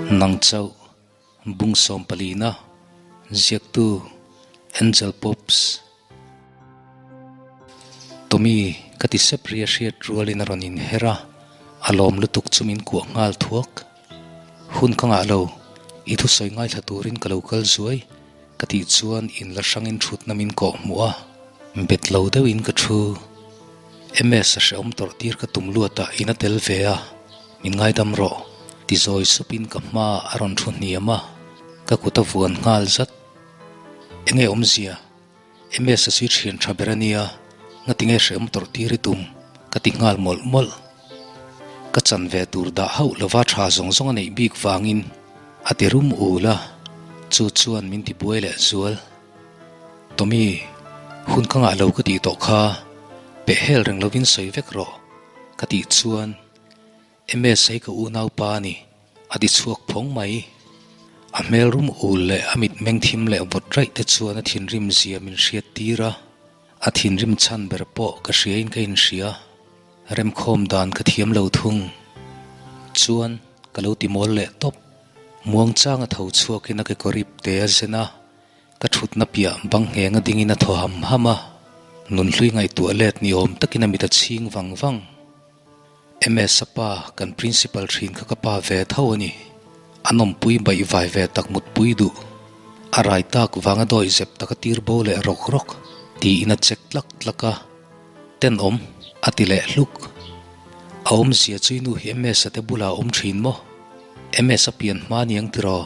Nang chauh bung sawmpalina ziaktu Angel Pops. Tommy ka ti sep ri a hriat rualin a rawn inher a, a lawm lutuk chu min kuah nghal thuak. Hun ka ngah lo, i thusawi ngaithla turin ka lo kal zuai ka tih chuan in la hrangin thutna min kawh hmuh a, bet lo deuhin ka thu. MS a hrehawm tawrh tir ka tum luat a, in a tel ve a, min ngaidam rawh ti zawi supin ka hma a rawn thu hniam a, ka kut a vuan nghal zat. Enge awmzia? MS a chu i thian tha ber a nia, ngatinge hrehawm tawrh tir i tum? ka ti nghal mawlh mawlh. Ka chan ve tur dah hauh lova tha zawng zawng a neih bik vangin a ti rum ul a, chu chuan min ti buai leh zual. Tommy, hun ka ngah lo ka tih tawh kha, peh hel reng lovin sawi vek rawh ka tih chuan MS hi ka unaupa a ni. A ti chhuak phawng mai. A hmel rum ul leh a mit meng thim leh vawt raih te chuan a thinrim zia min hriat tir a. A thinrim chhan ber pawh ka hriain ka inhria. Remkhawm dan ka thiam lo thung. Chuan ka lo ti mawl leh tawp. Muangchang a tho chhuakin a kekawr ip te a zen a. Ka thutna piah bang ngheng a dingin a thaw ham ham a. Nunhlui ngaihtuah let ni awm takin a mit a chhing vang vang. MS a pa, kan principal thin kha ka pa ve tho a ni. A nawmpui baih vai ve tak mutpui duh. A rai tak vanga dawi zep tak a tir bo leh rawk rawk tiin a check tlak tlak a. Tenawm, a ti leh hluk. A awmzia chu i nu hi MS a te bulah a awm thin maw? MS a pian hma niang tiraw?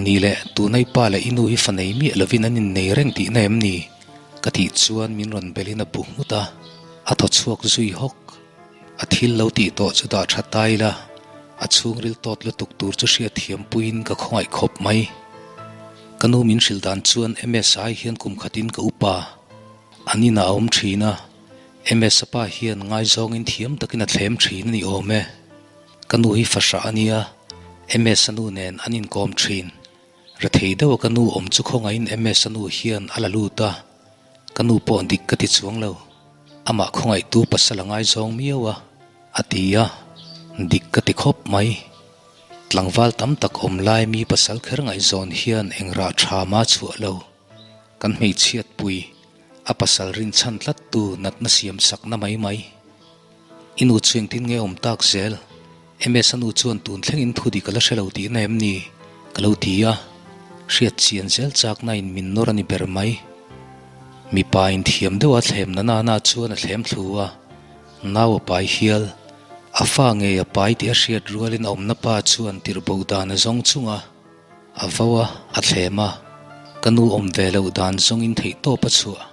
Ni leh, tuna i pa leh i nu hi fa nei miah lovin an innei reng tihna em ni? Ka tih chuan min rawn belhin a bu nghut a. A thaw chhuak zui hawk. A thil lo tih tawh chu dah tha ta ila, a chhungril tawt lutuk tur chu hriat thiam puiin ka khawngaih khawp mai. Ka nu min hrilh dan chuan MSI hian kum khatin ka upa. An inah a awm thin a, MS pa hian ngaizawngin thiam takin a thlem thin a ni awm e. Ka nu hi fahrah a nia, MS a nu nen an inkawm thin. Rethei deuha ka nu awm chu khawngaihin MS a nu hian a la lut a. Ka nu pawh dik ka ti chuang lo. Amah khawngaihtu pasal a ngaizawng miau a, a ti a, dik ka ti khawp mai. Tlangval tam tak awm lai mi pasal kher ngaihzawn hian eng rah tha ma chhuah lo. Kan hmeichhiat pui, a pasal rinchhan tlattu natna siam sakna mai mai. I nu chu engtin nge awm tak zel? MS a nu chuan tun thlengin thu dik a la hre lo tihna em ni? Ka lo ti a, hriat chian zel chakna in min nawr a ni ber mai. Mipa in thiam deuha thlem na nana chuan a thlem thlu a, nau a pai hial. A fa ngei a pai tih a hriat rualin a awmna pa chuan tirh bo dan a zawng chung a, a vo a, a thlem a. Ka nu awm ve loh dan zawngin theihtawp a chhuah.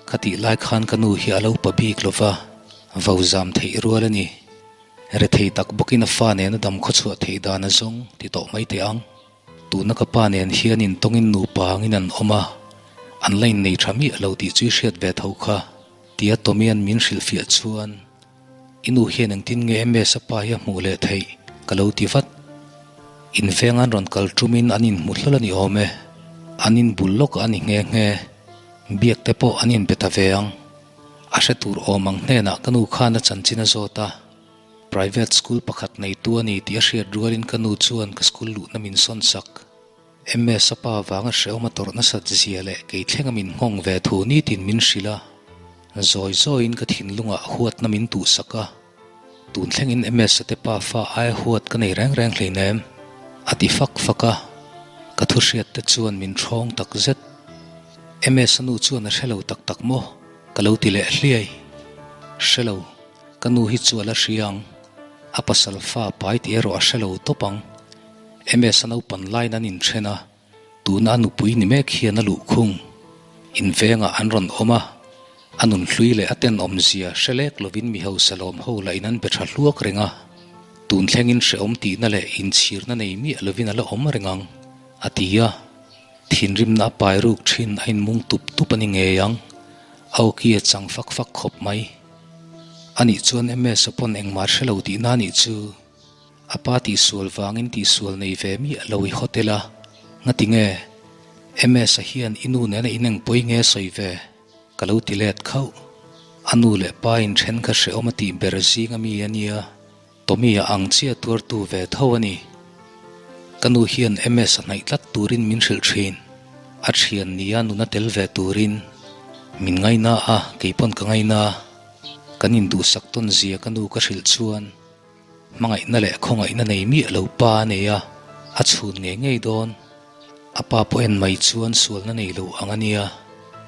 Khatih lai khan ka nu hi a lo pa bik lo va, vo zam theih rual a ni. Rethei tak bawkin a fa nena dam khawchhuah theih dan a zawng ti tawh mai teh ang. Tuna ka pa nen hian intawngin nupa angin an awm a, an la innei tha miah lo tih chu i hriat ve tho kha, tia Tommy'an min hrilhfiah chuan i nu hian engtin nge MS a pa hi a hmuh leh theih ka lo ti vat. Inveng an rawn kal tumin an inhmu hlawl a ni awm e, an inbul lawk a ni nghe nghe. Biak te pawh an inbe ta ve ang. A hre tur awm ang hnenah ka nu khan a chanchin a zawt a, private school pakhat neitu a ni tih a hriat rualin ka nu chuan ka school luhna min sawn sak. MS a pa vanga hrehawm a tawrh nasat zia leh kei thlenga min nghawng ve thu nitin min hrilh a, zawi zawiin ka thinlungah huatna min tuhsak a, tun thlengin MS a te pa fa aia huat ka nei reng reng hleinem, a ti fak fak a, ka thu hriat te chuan min ṭhawng tak zet. MS a nu chuan a hre lo tak tak maw? Ka lo ti leh hliai. Hre lo, ka nu hi chu a la hria ang. A pasal fa pai tih erawh a hre lo tawp ang. MS a naupan laiin an inthen a, tuna a nupui ni mek hian a luhkhung. Invengah an rawn awm a, a nunhlui leh a tenawmzia hre lek lovin mi hausa lawm ho lah in an be tha hluak reng a. Tun thlengin hrehawm tihna leh inchhirna nei miah lovin a la awm reng ang, a ti a. Thinrimna a pai ruk thin a inmung tup tup a ni ngei ang. A awki a chang fak fak khawp mai. Anih chuan MS a pawn engmah hre lo tihna anih chu. A pa tihsual vangin tihsual nei ve miah lo i hotel a. Ngati nge? MS a hian i nu nena inengpawi nge sawi ve? Ka lo ti let khauh. A nu leh pa inthen kha hrehawm a tih ber zing a mi a nia. Tommy a ang chiah tuartu ve tho a ni. Ka nu hian MS a hnaih tlat turin min hrilh thin. A thian nia nuna tel ve turin min ngaina a, kei pawn ka ngaina. Kan induhsak tawn zia ka nu ka hrilh chuan hmangaihna leh khawngaihna nei miah lo pa a nei a, a chhun ngei ngei dawn. A pa pawh en mai chuan sualna nei lo ang a nia,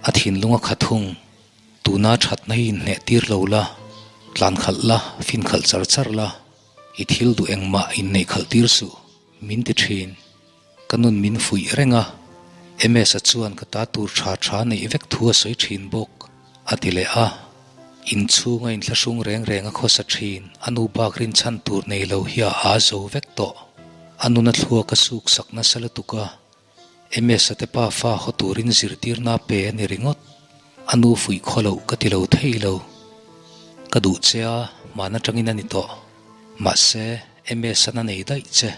a thinlung a khat hung. Tuna thatna hi inhneh tir lo la, tlan khalh la, fin khalh char char la, i thil duh engmah inneih khalh tir suh, min ti thin. Ka nun min fuih reng a, MS-a chuan ka ta tur tha tha neih vek thu a sawi thin bawk, a ti leh a. Inchhunga inthlahrung reng reng a khawsa thin, a nu bak rinchhan tur nei lo hi a aa zo vek tawh. A nuna thluak a suk sak nasa lutuk a, MS-a te pa fa haw turin zirtirna a pe a ni ringawt. A nu fuih khaw loh ka ti lo thei lo. Ka duh che a, hman atangin a ni tawh. Mahse, MS-a'n a nei daih che.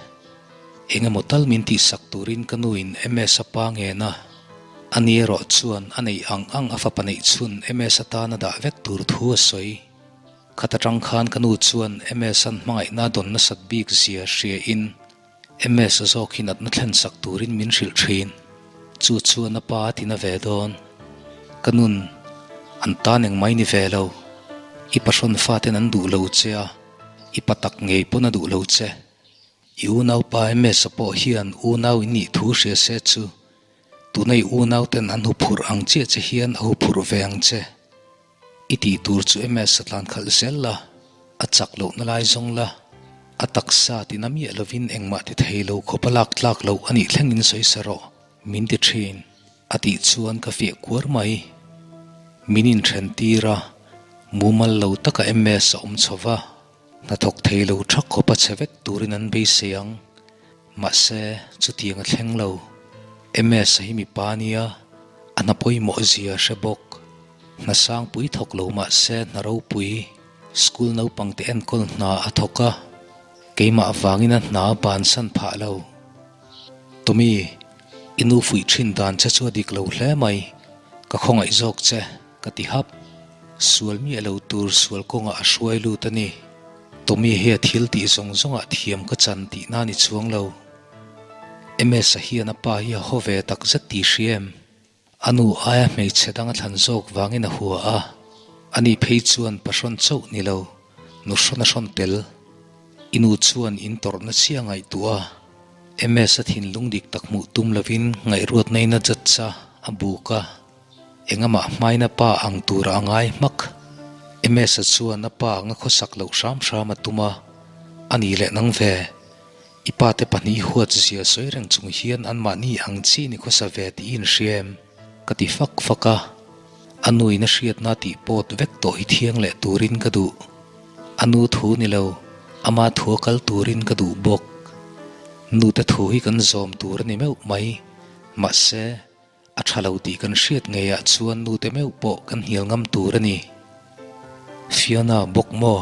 Eng emaw tal min tihsak turin ka nuin MS-a pa ngen a. Ani erawh chuan a neih ang ang a fapa neih chhun MS-a tan a dah vek tur thu a sawi. Khat atang khan ka nu chuan MS-a'n hmangaihna dawn nasat bik zia hriain MS zawk hi natna thlen sak turin min hrilh thin. Chu chuan a pa a tina ve dawn. Ka nun, an tan eng mai ni ve lo. I pahrawn faten an duh lo che a, i pa tak ngei pawn a duh lo che. I unaupa MS a pawh hian unau in nih thu hria se chu tuna i unauten an huphurh ang chiah che hian a huphurh ve ang che. I tih tur chu MS a tlan khalh zel la, a chak lohna lai zawng la, a taksa tina miah lovin engmah ti thei lo khawp a lak tlak loh a nih thlengin sawi sa rawh, min ti thin, a tih chuan ka fiah kuar mai. Min inthen tir a, mumal lo taka MS a awm chho va, hnathawk thei lo thak khawp a chhe vek turin an beisei ang. Mahse, chutiang a thleng lo. MS a hi mipa a nia, a hna pawimawh zia a hre bawk. Hna sangpui thawk lo mahse hna ropui, school naupangte enkawl hna a thawk a, keimah vangin a hna a bansan phah lo. Tommy, i nu fuih thin dan che chu a dik lo hle mai, ka khawngaih zawk che, ka ti hap. Sual miah lo tur sual kawngah a hruai lut a ni. Tommy hi a thil tih zawng zawngah thiam ka chan tihna ni chuang lo. MS-a hian a pa hi a haw ve takzet tih hria em? A nu aia hmeichhe dang a thlan zawk vangin a hua a, ani phei chuan pahrawn chauh ni lo, nu hrawn a hrawn tel. I nu chuan in tawrhna chiah ngaihtuah a, MS a thinlung dik tak hmuh tum lovin ngaihruatna in a judge a, a buk a, engamah hmain a pa ang turah a ngai hmak. MS-a chuan a pa anga khawsak loh hram hram a tum a, a ni leh nang ve. I pate pahnih huat zia sawi reng chung hian anmahni ang chi ni khawsa ve tih i inhria em? Ka ti fak fak a, a nuin a hriatna tih pawt vek tawh hi thiang leh turin ka duh. A nu thu ni lo, ama thu a kal turin ka duh bawk. Nute thu hi kan zawm tur a ni meuh mai, mahse, A tha lo tih kan hriat ngeiah chuan nute meuh pawh kan hnial ngam tur a ni. Fiona bawk maw?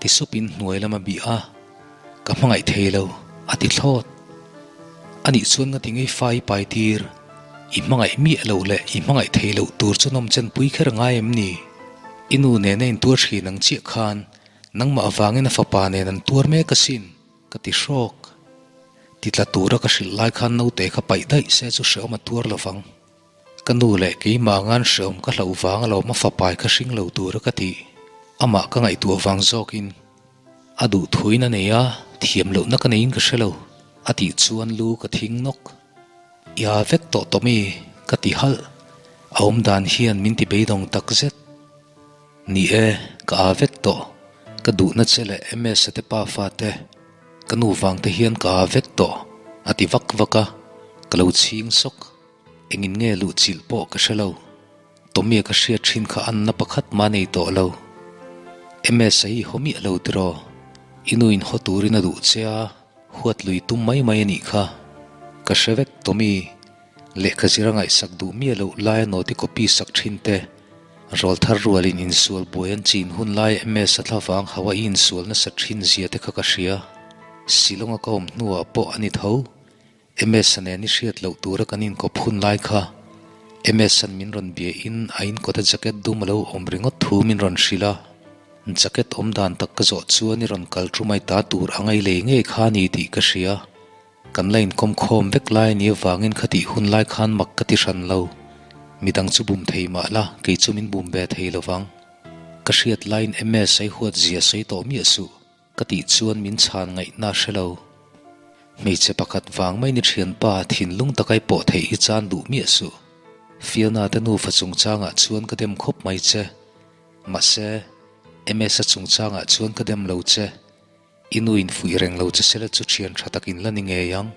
ti supin hnuai lam a bih a, Ka hmangaih thei lo, a ti thlawt. Anih chuan ngati ngei fa i pai tir? I hmangaih miah loh leh i hmangaih thei loh tur chu nawmchen pui kher ngai em ni? I nu nena intuar thin ang chiah khan nangmah avangin a fapa nen an tuar mek asin. Ka ti hrawk. Ti tla tura ka hrilh lai khan naute kha paih daih se chu hreawm a tuar lo vang. Ka nu leh keimah angan hreawm ka hlauh vang alawm a fapai kha hring lo tura ka tih. Amah ka ngaihtuah vang zawkin a duh thuin a nei a, thiam lohna ka neiin ka hre lo. A tih chuan lu ka thing nawk. I aa vek tawh tawh mi? Ka ti halh. A awmdan hian min ti beidawng takzet. Ni e, ka aa vek tawh. Ka duhna che leh MS-a te pa fate, ka nu vang te hian ka aa vek tawh, a ti vak vak a, ka lo chhing sawk. Engin nge luh chilh pawh ka hre lo. Tommy-a ka hriat thin kha anna pakhat mah nei tawh lo. MS-a hi haw miah lo tiraw? I nu in haw turin a duh che a, huat lui tum mai mai a nih kha. Ka hre vek Tommy. Lehkha zir a ngaihsak duh miah loh laia note copy sak thin te, rawlthar rualin insual buai an chin hun lai MS a thlavang hau a i insual nasa thin zia te kha ka hria. Shillong a ka awm hnuah pawh a ni tho. MS a nen i hriat loh tura kan inkawp hun lai kha. MS an min rawn bia in a inkawt a jacket dum a lo awm ringawt thu min rawn hrilh a. Jacket awm dan tak ka zawh chuan i rawn kal thu mai ta tur a ngailei ngei kha a ni tih ka hria. Kan la inkawm khawm vek lai a nih avangin khatih hun lai khan mak ka ti hran lo. Midang chu bum thei mah la, kei chu min bum ve thei lo vang. Ka hriat laiin MS ai huat zia sawi tawh miah suh. Ka tih chuan min chhan ngaihna hre lo. Hmeichhe pakhat vang mai ni thianpa thinlung takai pawh theih hi chan duh miah suh. Fiona te nufa chungchangah chuan ka dem khawp mai che. Mahse, MS-a chungchangah chuan ka dem lo che. I nu in fuih reng lo che sela chu thian tha tak in la ni ngei ang.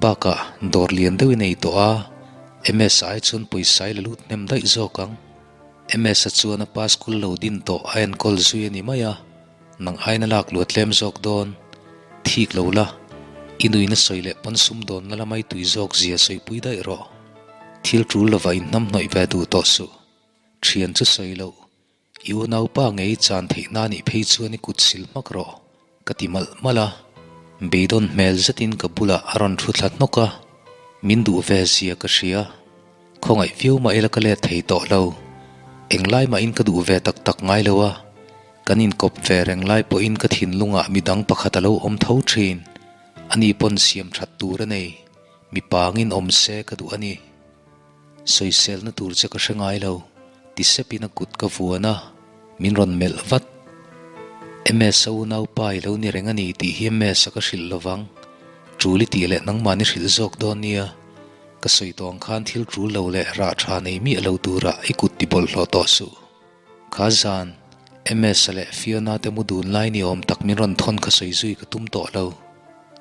Bakah, dawr lian deuh i nei tawh a, MS-a ai chuan pawisa i la lut hnem daih zawk ang. MS-a chuan a pa school lo din tawh a enkawl zui a ni mai a. Nang aina lak luat tlem zawk dawn, thik lo la, i nuin a sawi leh pawn sum dawnna lama i tui zawk zia sawipui daih rawh. Thil tul lova inhnamhnawih ve duh tawh suh. Thian chu sawi loh, i unaupa ngei chan theih na nih phei chuan i kut sil hmak rawh, ka ti malh malh a. Beidawn hmel zetin ka bulah a rawn thu thla hnawk a, min duh ve zia ka hria. Khawngaih viau mah ila ka let thei tawh lo. Englai mahin ka duh ve tak tak ngai lo a. Kan inkawp ve reng lai pawhin ka thinlungah midang pakhat a lo awm tho thin. Ani pawn siam that tur a nei. Mipa angin awm se ka duh a ni. Sawiselna tur che ka hre ngai lo. Ti sepin a kut ka vuan a, min rawn melh vat. MS-a unaupa i lo ni reng a ni tih hi MS-a ka hrilh lovang. Tul i tih leh nangmahni hrilh zawk dawn nia. Ka sawi tawh ang khan thil tul lo leh rah tha nei miah lo turah i kut ti bawlhhlawh tawh suh. Kha zan, MS-a leh Fiona te mu dun lai ni awm tak min rawn thawn kha sawi zui ka tum tawh lo.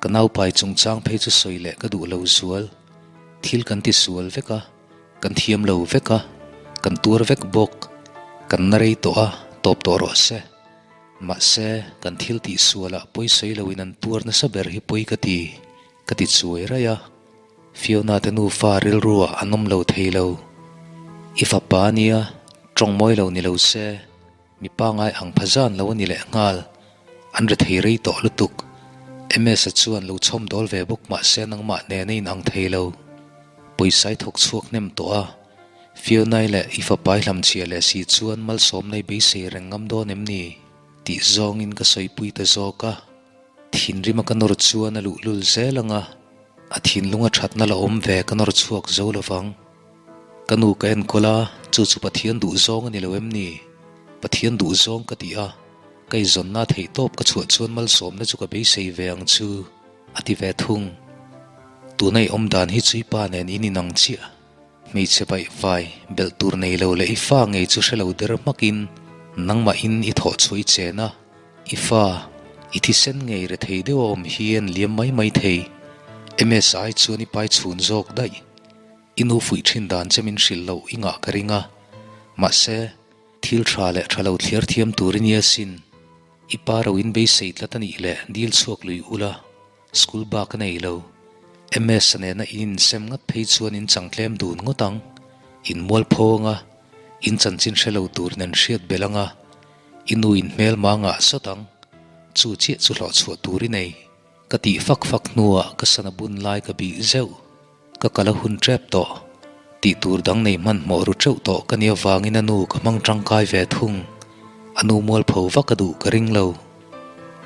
Ka naupai chungchang phei chu sawi leh ka duh lo zual. Thil kan ti sual vek a, kan thiam lo vek a, kan tuar vek bawk. Kan na rei tawh a, tawp tawh rawh se. Mahse, kan thil tih sualah pawi sawi loin an tuar nasa ber hi pawi ka ti, ka ti chuai raih a. Fiona te nufa rilru ah an awm lo thei lo. I fapa a nia, tawng mawi lo ni lo se, mi pangai ang pha zan lo a ni leh nghal. An ri thei rei tawh lutuk. MS-a chuan lo chhawm dawl ve bawk mah se nangmah nen a inang thei lo. Pawisa i thawk chhuak hnem tawh a, Fiona-i leh i fapa i hlamchhiah leh si chuan malsawmna i beisei reng ngam dawn em ni? tih zawngin ka sawipui ta zawk a. Thinrima ka nawr chuan a luhlul zel ang a, a thinlunga thatna la awm ve ka nawr chhuak zo lo vang. Ka nu ka enkawl a, chu chu Pathian duh zawng a ni lo em ni? Pathian duh zawng ka ti a, ka izawnna theih tawp ka chhuah chuan malsawmna chu ka beisei ve ang chu, a ti ve thung. Tuna i awm dan hi chu i pa nen in inang chiah. Hmeichhe vaih vai, belh tur nei lo leh i fa ngei chu hre lo der hmakin nangmahin i thawh chhuah i chen a. I fa, i thisen ngei re thei deuh a awm hi an liam mai mai thei. MSI chuan i pai chhun zawk daih. I nu fuih thin dan che min hrilh loh i ngah ka ring a. Mahse, thil tha leh tha lo thliar thiam tur i nia sin. I pa ro in beisei tlat a nih leh dil chhuak lui ula, school bak a nei lo. MS a nena in insem ngat phei chuan in chang tlem dun ngawt ang. In mualpho anga, in chanchin hre lo tur nen hriat belh anga, I nu in hmel ma ngah sawt ang, chu chiah chu hlawh chhuah tur i nei. Ka tih fak fak hnuah ka sana bun lai ka bih zeuh. Ka kal a hun tep tawh. Tih tur dang nei hmanhmawh ru teuh tawh ka nia vangin a nu ka hmang tangkai ve thung. A nu mualpho vak a duh ka ring lo.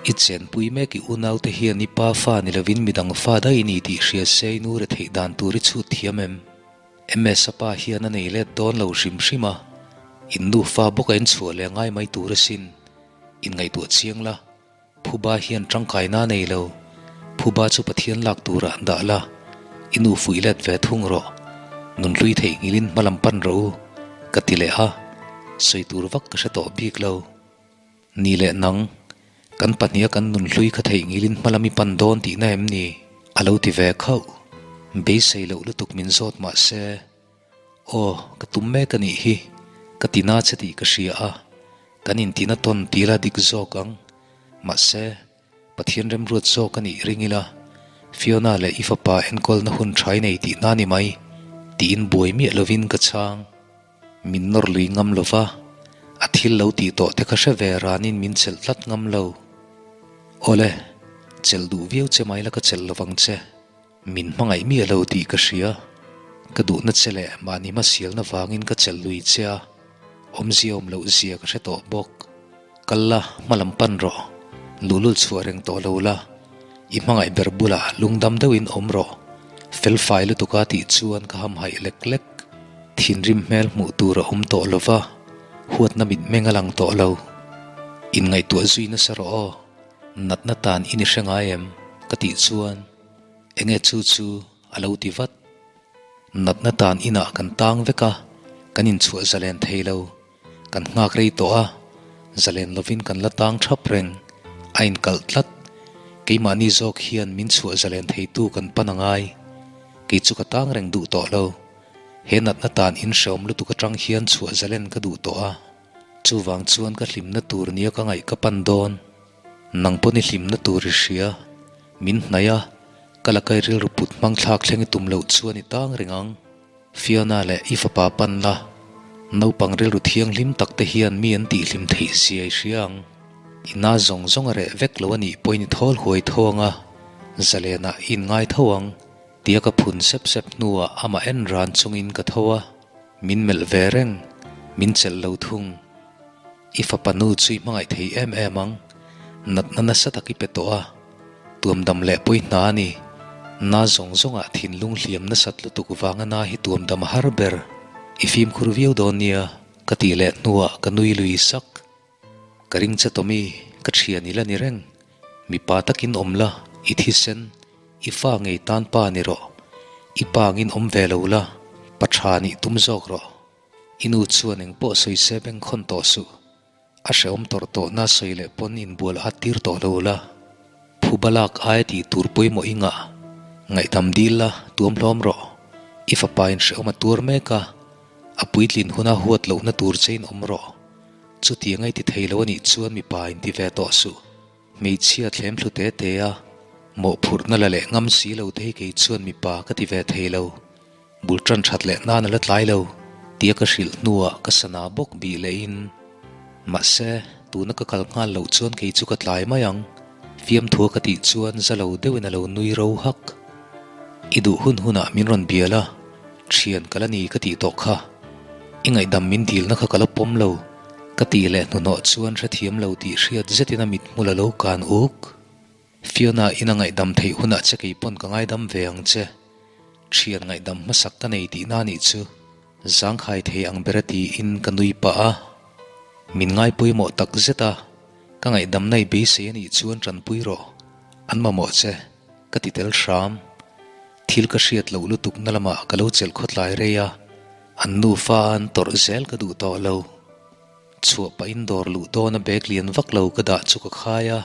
I chenpui mek i unaute hian i pa fa ni lovin midang fa daih i ni tih hria se i nu retheih dan tur i chhut thiam em? MS-a pa hian a nei let dawn lo hrim hrim a, in nufa bawk a inchhuah leh ngai mai tur asin. Inngaihtuah chiang la, Phuba hian tangkaina a nei lo. Phuba chu Pathian lak turah dah la, i nu fuih let ve thung rawh. Nunhlui theihnghilhin hma lam pan rawh u, ka ti leh a, sawi tur vak ka hre tawh bik lo. Ni leh nang, kan pahniha kan nunhlui kha theihnghilhin hma lam i pan dawn tihna em ni? A lo ti ve khauh. Beisei loh lutuk min zawt mah se, Aw, ka tum mek a nih hi, ka ti na che tih ka hria a, kan intina tawn ti la dik zawk ang. Mahse, Pathian remruat zawk a nih ring ila, Fiona leh i fapa enkawlna hun tha i nei tihna ni mai, tiin buai miah lovin ka chhang. Min nawr lui ngam lo va, a thil lo tih tawh te kha hre ve ranin min chelh tlat ngam lo. Awle, chelh duh viau che mai la ka chelh lovang che. Min hmangaih miah lo tih ka hria. Ka duhna che leh mahni hmasialna vangin ka chelh lui che a, awmzia awm loh zia ka hre tawh bawk. Kal la, hma lam pan rawh. Luhlul chhuah reng tawh lo la. I hmangaih ber bulah lungdam deuhin awm rawh. Felfai lutuk a tih chuan ka hamhaih lek lek. Thinrim hmel hmuh tur a awm tawh lo va, huatna mitmeng a lang tawh lo. Inngaihtuah zui nasa rawh aw, natna tan i ni hre ngai em? ka tih chuan enge chu chu a lo ti vat. Natna tan inah kan tang vek a, kan inchhuah zalen thei lo. Kan nghak rei tawh a, zalen lovin kan la tang thap reng. A inkalh tlat. Keimahni zawk hian min chhuah zalen theitu kan pan a ngai. Kei chu ka tang reng duh tawh lo. He natna tan inhreawm lutuk atang hian chhuah zalen ka duh tawh a. Chuvang chuan ka hlimna tur nia ka ngaih ka pan dawn. Nang pawn i hlimna tur i hria. Min hnaih a, ka lakai rilru put hmang thlak thleng i tum loh chuan i tang reng ang. Fiona leh i fapa pan la, naupang rilru thianghlim tak te hian mi an tihhlim theih zia i hria ang. I na zawng zawng a reh vek lo a nih pawhin i thawl huai tho ang a, zalenah i inngai tho ang, tia ka phun sep sep hnuah amah en ran chungin ka tho a, min melh ve reng, min chelh lo thung. I fapa nu chu i hmangaih thei em em ang, natna nasa tak i pe tawh a, tuamdam leh pawi hna a ni. Na zawng zawngah thinlung hliam nasat lutuk vanga na hi tuamdam a har ber. I fimkhur viau dawn nia, ka tih leh hnuah ka nui lui sak. Ka ring che Tommy, ka thian i la ni reng. Mipa takin awm la, i thisen, i fa ngei tan pa ni rawh. I pa angin awm ve lo la, pa tha nih tum zawk rawh. I nu chuan eng pawh sawi se beng khawn tawh suh. A hrehawm tawrh tawhna sawi leh pawn inbual at tir tawh lo la. Phuba lak aia tih tur pawimawh i ngah. Ngaihdam dil la, tuam hlawm rawh. I fapa in hrehawm a tuar mek a, a puitlin huna huat lohna tur che in awm rawh. Chutiang a i ti thei lo anih chuan mipa in ti ve tawh suh. Hmeichhia thlem thlu te te a, mawhphurhna la leh ngam si lo te hi kei chuan mipa ka ti ve thei lo. Bul tan that leh nan a la tlai lo tia ka hrilh hnuah ka sana bawk bih lehin, Mahse, tuna ka kal nghal loh chuan kei chu ka tlai mai ang, fiamthua ka tih chuan za lo deuhin a lo nui ro hak. I duh hun hunah min rawn bial a, thian ka la ni ka tih tawh kha. I ngaihdam min dilna kha ka la pawm lo, ka tih leh hnuhnawh chuan hrethiam lo tih hriat zetin a mithmul a lo kan uk. Fiona in a ngaihdam theih hunah che kei pawn ka ngaidam ve ang che. Thian ngaihdam hmasak ka nei tihna nih chu zangkhai thei ang ber a tiin ka nui pah a. Min ngai pawimawh tak zet a, ka ngaihdamna i beisei a nih chuan tanpui rawh. An mamawh che, ka ti tel hram. Thil ka hriat loh lutuk na lamah ka lo chelh khawtlai rei a, an nufa a an tawrh zel ka duh tawh lo. Chhuah pahin dawr luh dawn a bag lian vak lo ka dah chu ka khai a.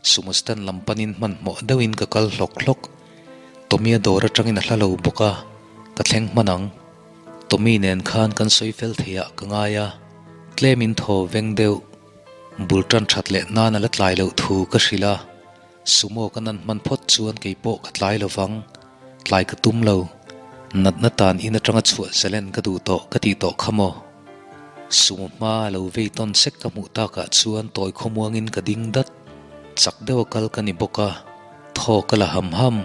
Sumo stand lam panin hmanhmawh deuhin ka kal hlawk hlawk. Tommy-a dawr atangin a hla lo bawk a, ka thleng hman ang. Tommy nen khan kan sawi fel theiah ka ngai a, tlemin thaw veng deuh. Bul tan that leh nan a la tlai loh thu ka hrilh a, Sumo ka nan hman phawt chuan kei pawh ka tlai lo vang. Tlai ka tum lo. Natna tan in atanga chhuah zalen ka duh tawh ka tih tawh kha maw? Sumo hma a lo vei tawn sek ka hmuh takah chuan tawi khawmuangin ka ding dat. Chak deuha kal ka ni bawk a, thaw ka la ham ham.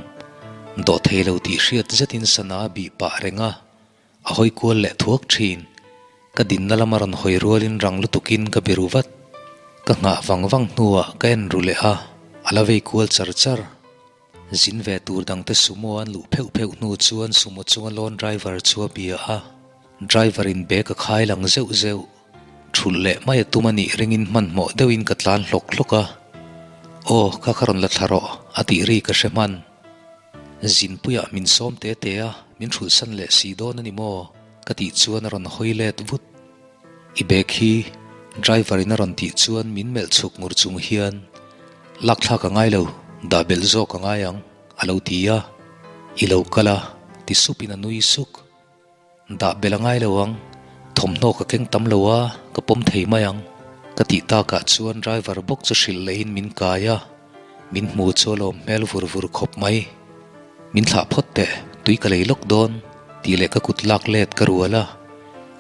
Dawh thei lo tih hriat zetin sana a bih pah reng a, a hawi kual leh thuak thin. Ka dinna lama rawn hawi rualin rang lutukin ka biru vat. Ka nghah vang vang hnuah ka en ru leh a, a la vei kual char char. Zin ve tur dangte sumo an luh pheuh pheuh hnu chuan sumo chunga loan driver chu a bia a, driver in bag a khai lang zeuh zeuh. Thulh leh mai a tum a nih ringin hmanhmawh deuhin ka tlan hlawk hlawk a, Aw, kha kha rawn la thla rawh, a tih ri ka hre hman. Zinpuiah min sawm te te a, min hrulhsan leh si dawn a ni maw? ka tih chuan a rawn hawi let vut. I bag hi driver in a rawn tih chuan min melh chhuk ngur chung hian lak thlak a ngai lo, dah belh zawk a ngai ang, a lo ti a. I lo kal a, ti sup in a nui suk. Dah belh a ngai lo ang, thawmhnaw ka keng tam lo a, ka pawm thei mai ang, ka tih takah chuan driver bawk chu hrilh leh in min kai a. Min hmu chu a lawm hmel vur vur khawp mai. Min thlah phawt teh, tui ka lei lawk dawn, tih leh ka kut lak let ka rual a.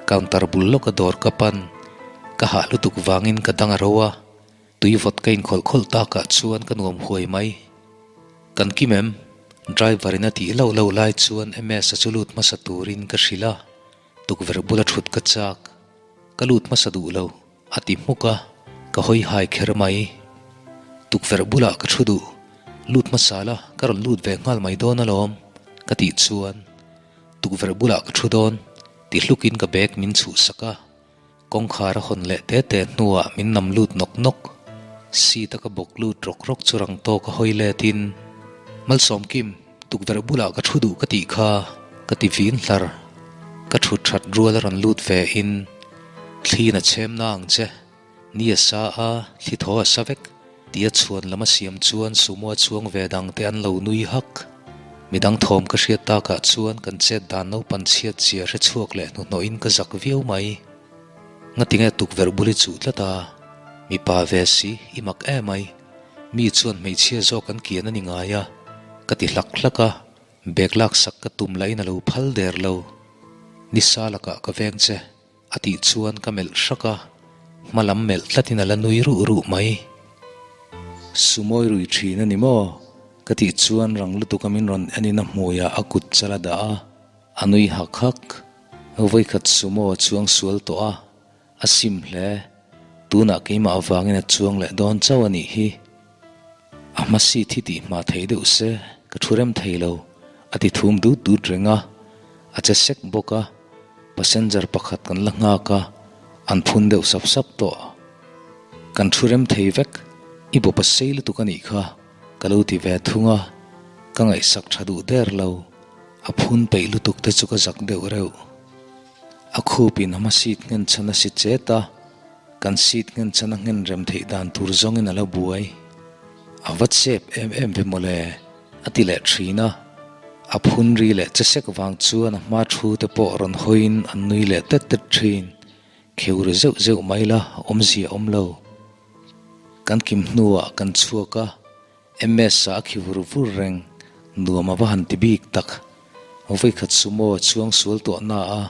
Counter bul lawka dawr ka pan, ka hah lutuk vangin ka dang a ro a. Tui vawt ka inkhawlh khawlh takah chuan ka nuam huai mai. Kan kim em? Driver in a tih loh loh lai chuan MS-a chu lut hmasa turin ka hrilh a, tukverh bula thut ka chak. Ka lut hmasa duh lo. A ti hmuk a, ka hawi hai kher mai. Tukverh bulah ka thu duh. Lut hmasa la, ka rawn lut ve nghal mai dawn alawm, ka tih chuan tukverh bulah ka thu dawn ti hlukin ka bag min chhuhsak a. Kawngkhar a hawn leh te te hnuah min nam lut nawk nawk. Seat a ka bawk lut rawk rawk chu rang tawk a hawi letin, Malsawmkim, tukverh bulah ka thu duh ka tih kha, ka ti vin hlar. Ka thut that rual a rawn lut ve in, Thliin a chhem na ang che. Ni a sa a, thli thaw a sa vek. Tia chhuan lam a siam chuan Sumo a chuang ve dang te an lo nui hak. Midang thawm ka hriat takah chuan kan chet dan naupan chhiat zia hre chhuak leh hnuhnawhin ka zak viau mai. Ngatinge tukverh bul i chuh tlat a, mipa ve si, i mak emai. Mi chuan hmeichhia zawk an kian a ni ngai a, ka ti hlak hlak a, bag laksak ka tum lahin a lo phal der lo. Nisa lakah ka veng che. A tih chuan ka melh hrak a, hma lam melh tlatin a la nui ruh ruh mai. Sumawi rui thin a ni maw? Ka tih chuan rang lutuka min rawn enin a hmuiah a kut chal a dah a, a nui hak hak. Vawikhat sumo a chuang sual tawh a, a sim hle. Tunah keimah avangin a chuang leh dawn chauh a nih hi. A hma seat hi tih hma thei deuh se ka thu rem thei lo, a ti thum dut dut reng a, a che sek bawk a, passenger pakhat kan la nghak a, an phun deuh sap sap tawh. Kan thu rem thei vek, i bawp a sei lutuk a nih kha, ka lo ti ve thung a, ka ngaihsak tha duh der lo, a phun peih lutuk te chu ka zak deuh reuh. A khupin a hma seat nghen chhan a si chet a. Kan seat nghen chhan a nghen rem theih dan tur zawngin a la buai. A va chep em em ve mawle, a ti leh thin a. A phun ri leh che sek vang chuan a hma thu te pawh rawn hawiin an nui leh tet tet thin. Kheu ri zeuh zeuh mai la, awmzia awm lo. Kan kim hnuah kan chhuak a, MS-a a khi vur vur reng, nuam a va han ti bik tak. Vawikhat sumo a chuang sual tawh na a,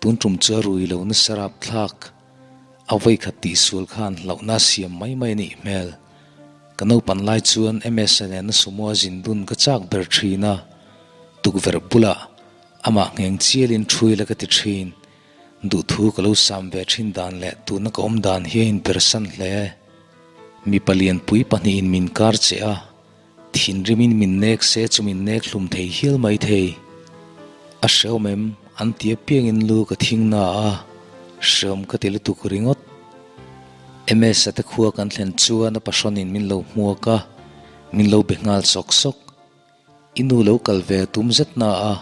Tun tum chu a rui lo nasa rap thlak. A vawi khat tih sual khan hlauhna a siam mai mai a nih hmel. Ka naupan lai chuan MS-a nena sumo a zin dun ka chak ber thin a. Tukverh bulah amah ngheng chialin thui la ka ti thin. Duhthu ka lo sam ve thin dan leh tuna ka awm dan hi a inpersan hle. Mipa lianpui pahnihin min kar che a. Thinrimin min nek se chu min nek hlum thei hial mai thei. A hreawm em? An ti apiangin lu ka thing na a, hreawm ka ti lutuk ringawt. MS-a te khua kan thlen chuan a pahrawnin min lo hmuak a, min lo be nghal sawk sawk. I nu lo kal ve tum zet na a,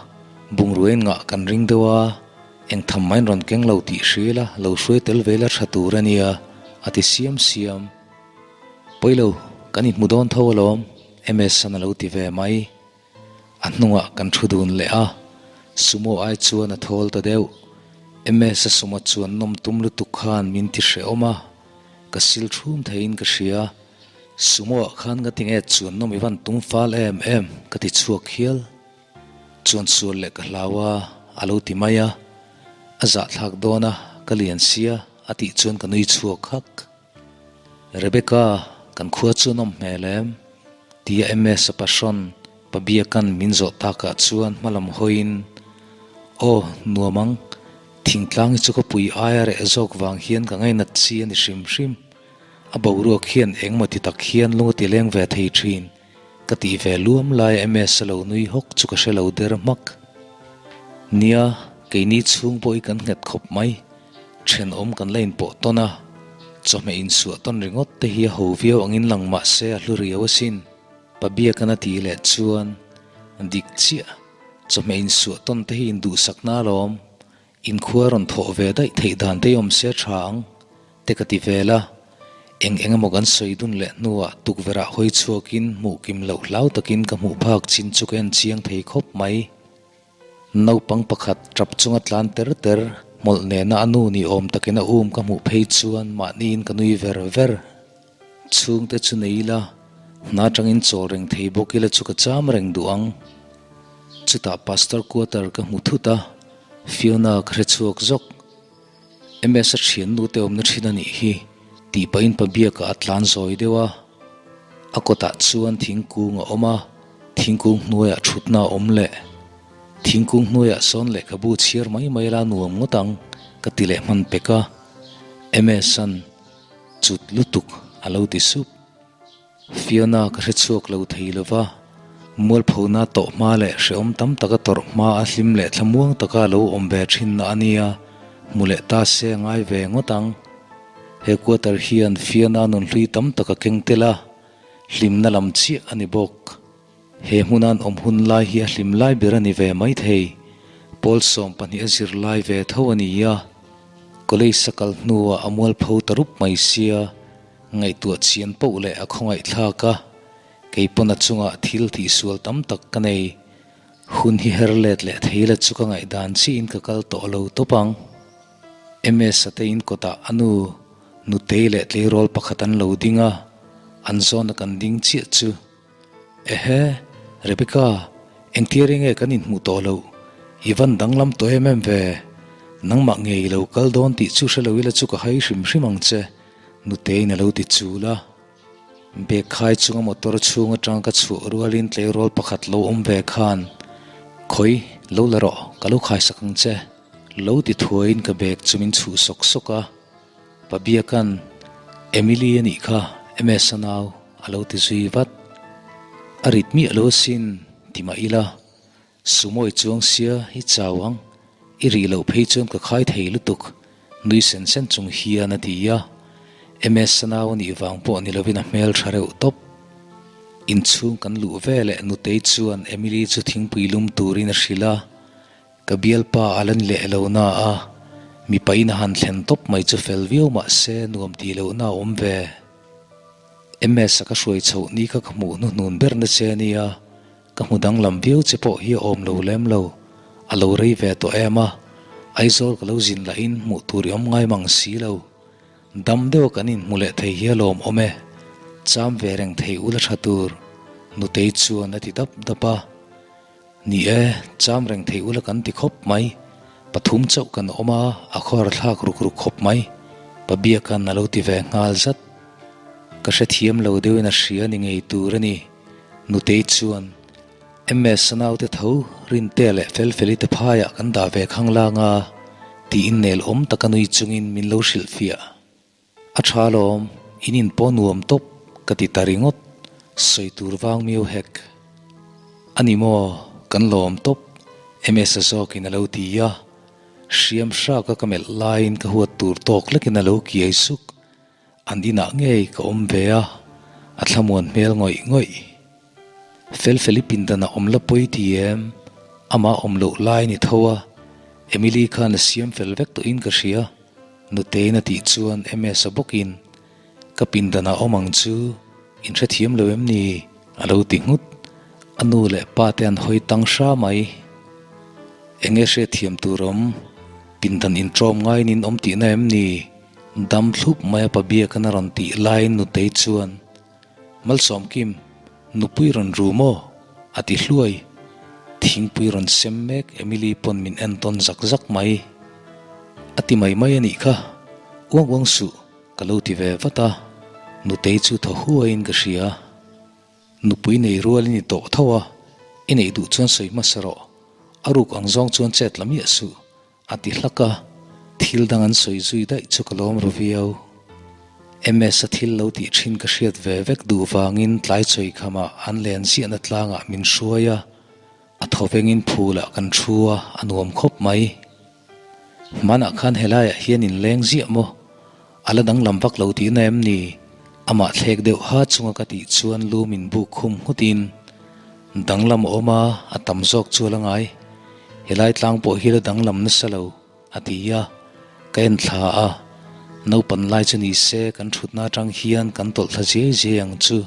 bungrua ngah kan ring deuh a, eng tham maiin rawn keng lo tih hria la, lo hruai tel ve la tha tur a nia, a ti siam siam. Pawilo, kan inhmu dawn tho alawm, MS-an a lo ti ve mai. A hnungah kan thu dun leh a, sumo ai chuan a thawl ta deuh. MS-a sumo chuan nawm tum lutuk khan min ti hrehawm a, ka sil thum theiin ka hria. Sumo-ah khan ka ti nge chuan nawm i van tum fal em em, ka ti chhuak hial. Chuan sual leh ka hlau a, a lo ti mai a. A zahthlak dawn a, ka lian sia, a tih chuan ka nui chhuak hak. Rebecca, kan khua chu nawm hmel em? Tia MS-a pahrawn Pabiaka'n min zawh takah chuan hmalam hawiin, Aw, nuam ang. Thingtlang hi chu ka pui aia reh zawk vang hian ka ngainat chi a ni hrim hrim. A boruak hian engemaw ti tak hian lung a ti leng ve thei thin. Ka tih ve luam laia MS-a lo nui hawk chu ka hre lo der hmak. Nia, keini chhung pawh hi kan nghet khawp mai. Thenawm kan la inpawh tawn a, chawhmeh insuah tawn ringawt te hi a ho viau angin lang mah se a hlu riau asin. Pabiakan a tih leh chuan, Dik chiah, chawhmeh insuah tawn te hi induhsakna alawm, inkhua rawn thawh ve daih theih dan te hi awm se tha ang, te ka ti vel a. Eng eng emaw kan sawi dun leh hnuah tukverh ah hawi chhuakin hmuh kim loh hlau takin ka hmuh phak chin chu ka en chiang thei khawp mai. Naupang pakhat tap chunga tlan ter ter, hmawlh nena a nu ni awm takin a um ka hmuh phei chuan mahniin ka nui ver ver. Chhungte chu nei ila, hna atangin chawl reng thei bawk ila chu ka cham reng duh ang. Chutah Pastor quarter ka hmu thut a, Fiona ka hre chhuak zawk. MS-a thiannu te awmna thin a nih hi tih pahin Pabiaka a tlan zawi deuh a, a kawtah chuan thingkung a awm a, thingkung hnuaiah thutna a awm leh. Thingkung hnuaiah sawn lehkhabu chhiar mai mai la nuam ngawt ang ka ti leh hman pek a, MS-a'n chut lutuk a lo ti sup. Fiona ka hre chhuak lo thei lo va, mualphona tawh hma leh hrehawm tam taka tawrh hma a hlim leh thlamuang taka lo awm ve thinna a nia, hmu leh ta se a ngai ve ngawt ang. He quarter hian Fiona nunhlui tam tak a keng tel a, hlimna lam chiah a ni bawk. He hmunan awm hun lai hi a hlim lai ber a ni ve mai thei. Pawl 12 a zir lai ve tho a ni a, college a kal hnuah a mualpho ta rup mai sia, ngaihtuah chian poh leh a khawngaih thlak a, kei pawn a chungah thil tihsual tam tak ka nei. Hun hi her let leh thei la chu ka ngaihdan chiin ka kal tawh lo tawp ang. MS-a te in kawtah a nu, nutei leh tleirawl pakhat an lo ding a, an zawna kan ding chiah chu. Ehe, Rebecca, engtir enge kan inhmuh tawh loh? I van danglam tawh em em ve? Nangmah nge i lo kal dawn tih chu hre lo ila chu ka hai hrim hrim ang che, Nuteiin a lo ti chul a. Bag khai chunga motor chhung atang ka chhuah rualin tleirawl pakhat lo awm ve khan, Khawi, lo la rawh, ka lo khaisak ang che, lo ti thuaiin ka bag chu min chhuh sawk sawk a. Pabiakan, Emily a nih kha, MS a nau, a lo ti zui vat. A rit miah lo asin, ti mah ila, Sumo i chuang sia i chau ang, i rih loh phei chuan ka khai thei lutuk, nui sen sen chung hian a ti a. MS a nau a nih vang pawh ni lovin a hmel tha reuh tawp. Inchhung kan luh veleh Nutei chuan Emily chu thingpui lum turin a hrilh a. Ka bialpa a la ni leh lo na a, mipa in a han thlen tawp mai chu fel viau mah se nuam tih lohna a awm ve. MS a ka hruai chhoh ni kha ka hmuh hnuhnun ber na che a nia, ka hmu danglam viau che pawh hi a awm lo lem lo, a lo rei ve tawh em a, Aizawl ka lo zin lahin hmuh tur i awm ngai mang si lo. Dam deuha kan inhmu leh thei hi a lawm awm e, cham ve reng thei ula tha tur, Nutei chuan a ti dap dap a. Ni e, cham reng thei ula kan ti khawp mai. Pathum chauh kan awm a, a khawar thlak ruk ruk khawp mai. Pabiaka'n a lo ti ve nghal zat. Ka hrethiam lo deuhin a hria ni ngei tur a ni. Nutei chuan, MS a naute tho, Rinte leh Felfeli te phaiah kan dah ve khanglang a, tiin nel awm taka nui chungin min lo hrilhfiah. A tha alawm, in in pawh nuam tawp ka ti ta ringawt, sawi tur vang miau hek. A ni maw, kan lawm tawp, MS-a zawkin a lo ti a, hriam hraka ka melh laiin ka huat tur tawk lekin a lo kiai suk, an inah ngei ka awm ve a, a thlamuan hmel ngawih ngawih. Felfeli pindan a awm la pawi ti em? Amah awm loh lai ni tho a, Emily khan a siam fel vek tawhin ka hria. Nuteiin a tih chuan MS-a bawkin, Ka pindanah awm ang chu, in hrethiam lo em ni? a lo ti nghut. A nu leh pa te an hawi tang hra mai. Eng nge hriatthiam tur awm? Pindan inṭawm ngaiin in awm tihna em ni? Dam thlup mai a pa biakan a rawn tih laiin Nutei chuan, Malsawmkim, nupui rawn ru maw? a ti hluai. Thingpui rawn sem mek Emily pawn min entawn zak zak mai. A ti mai mai a nih kha, uang uang suh ka lo ti ve vat a, nutei chu thaw huaiin ka hria. Nupui nei rual i ni tawh tho a, i neih duh chuan sawi hmasa rawh, a ruk ang zawng chuan chet la miah suh. A ti hlak a, thil dang an sawi zui daih chu ka lawm ru viau. MS-a thil lo tih thin ka hriat ve vek duh vangin tlai chawi khamah an len ziahna tlangah min hruai a, a thawvengin phulah kan thu a, a nuam khawp mai. Hmanah khan helaiah hian in leng ziah maw? A la danglam vak lo tihna em ni? Amah thlek deuh ha chunga ka tih chuan lu min buk khum nghutin, Danglam a awm a, a tam zawk chu a la ngai. Helai tlang pawh hi la danglam nasa lo, a ti a. Ka en thla a, naupan lai chu ni se kan thutna atang hian kan tawlh thla ziai ziai ang chu.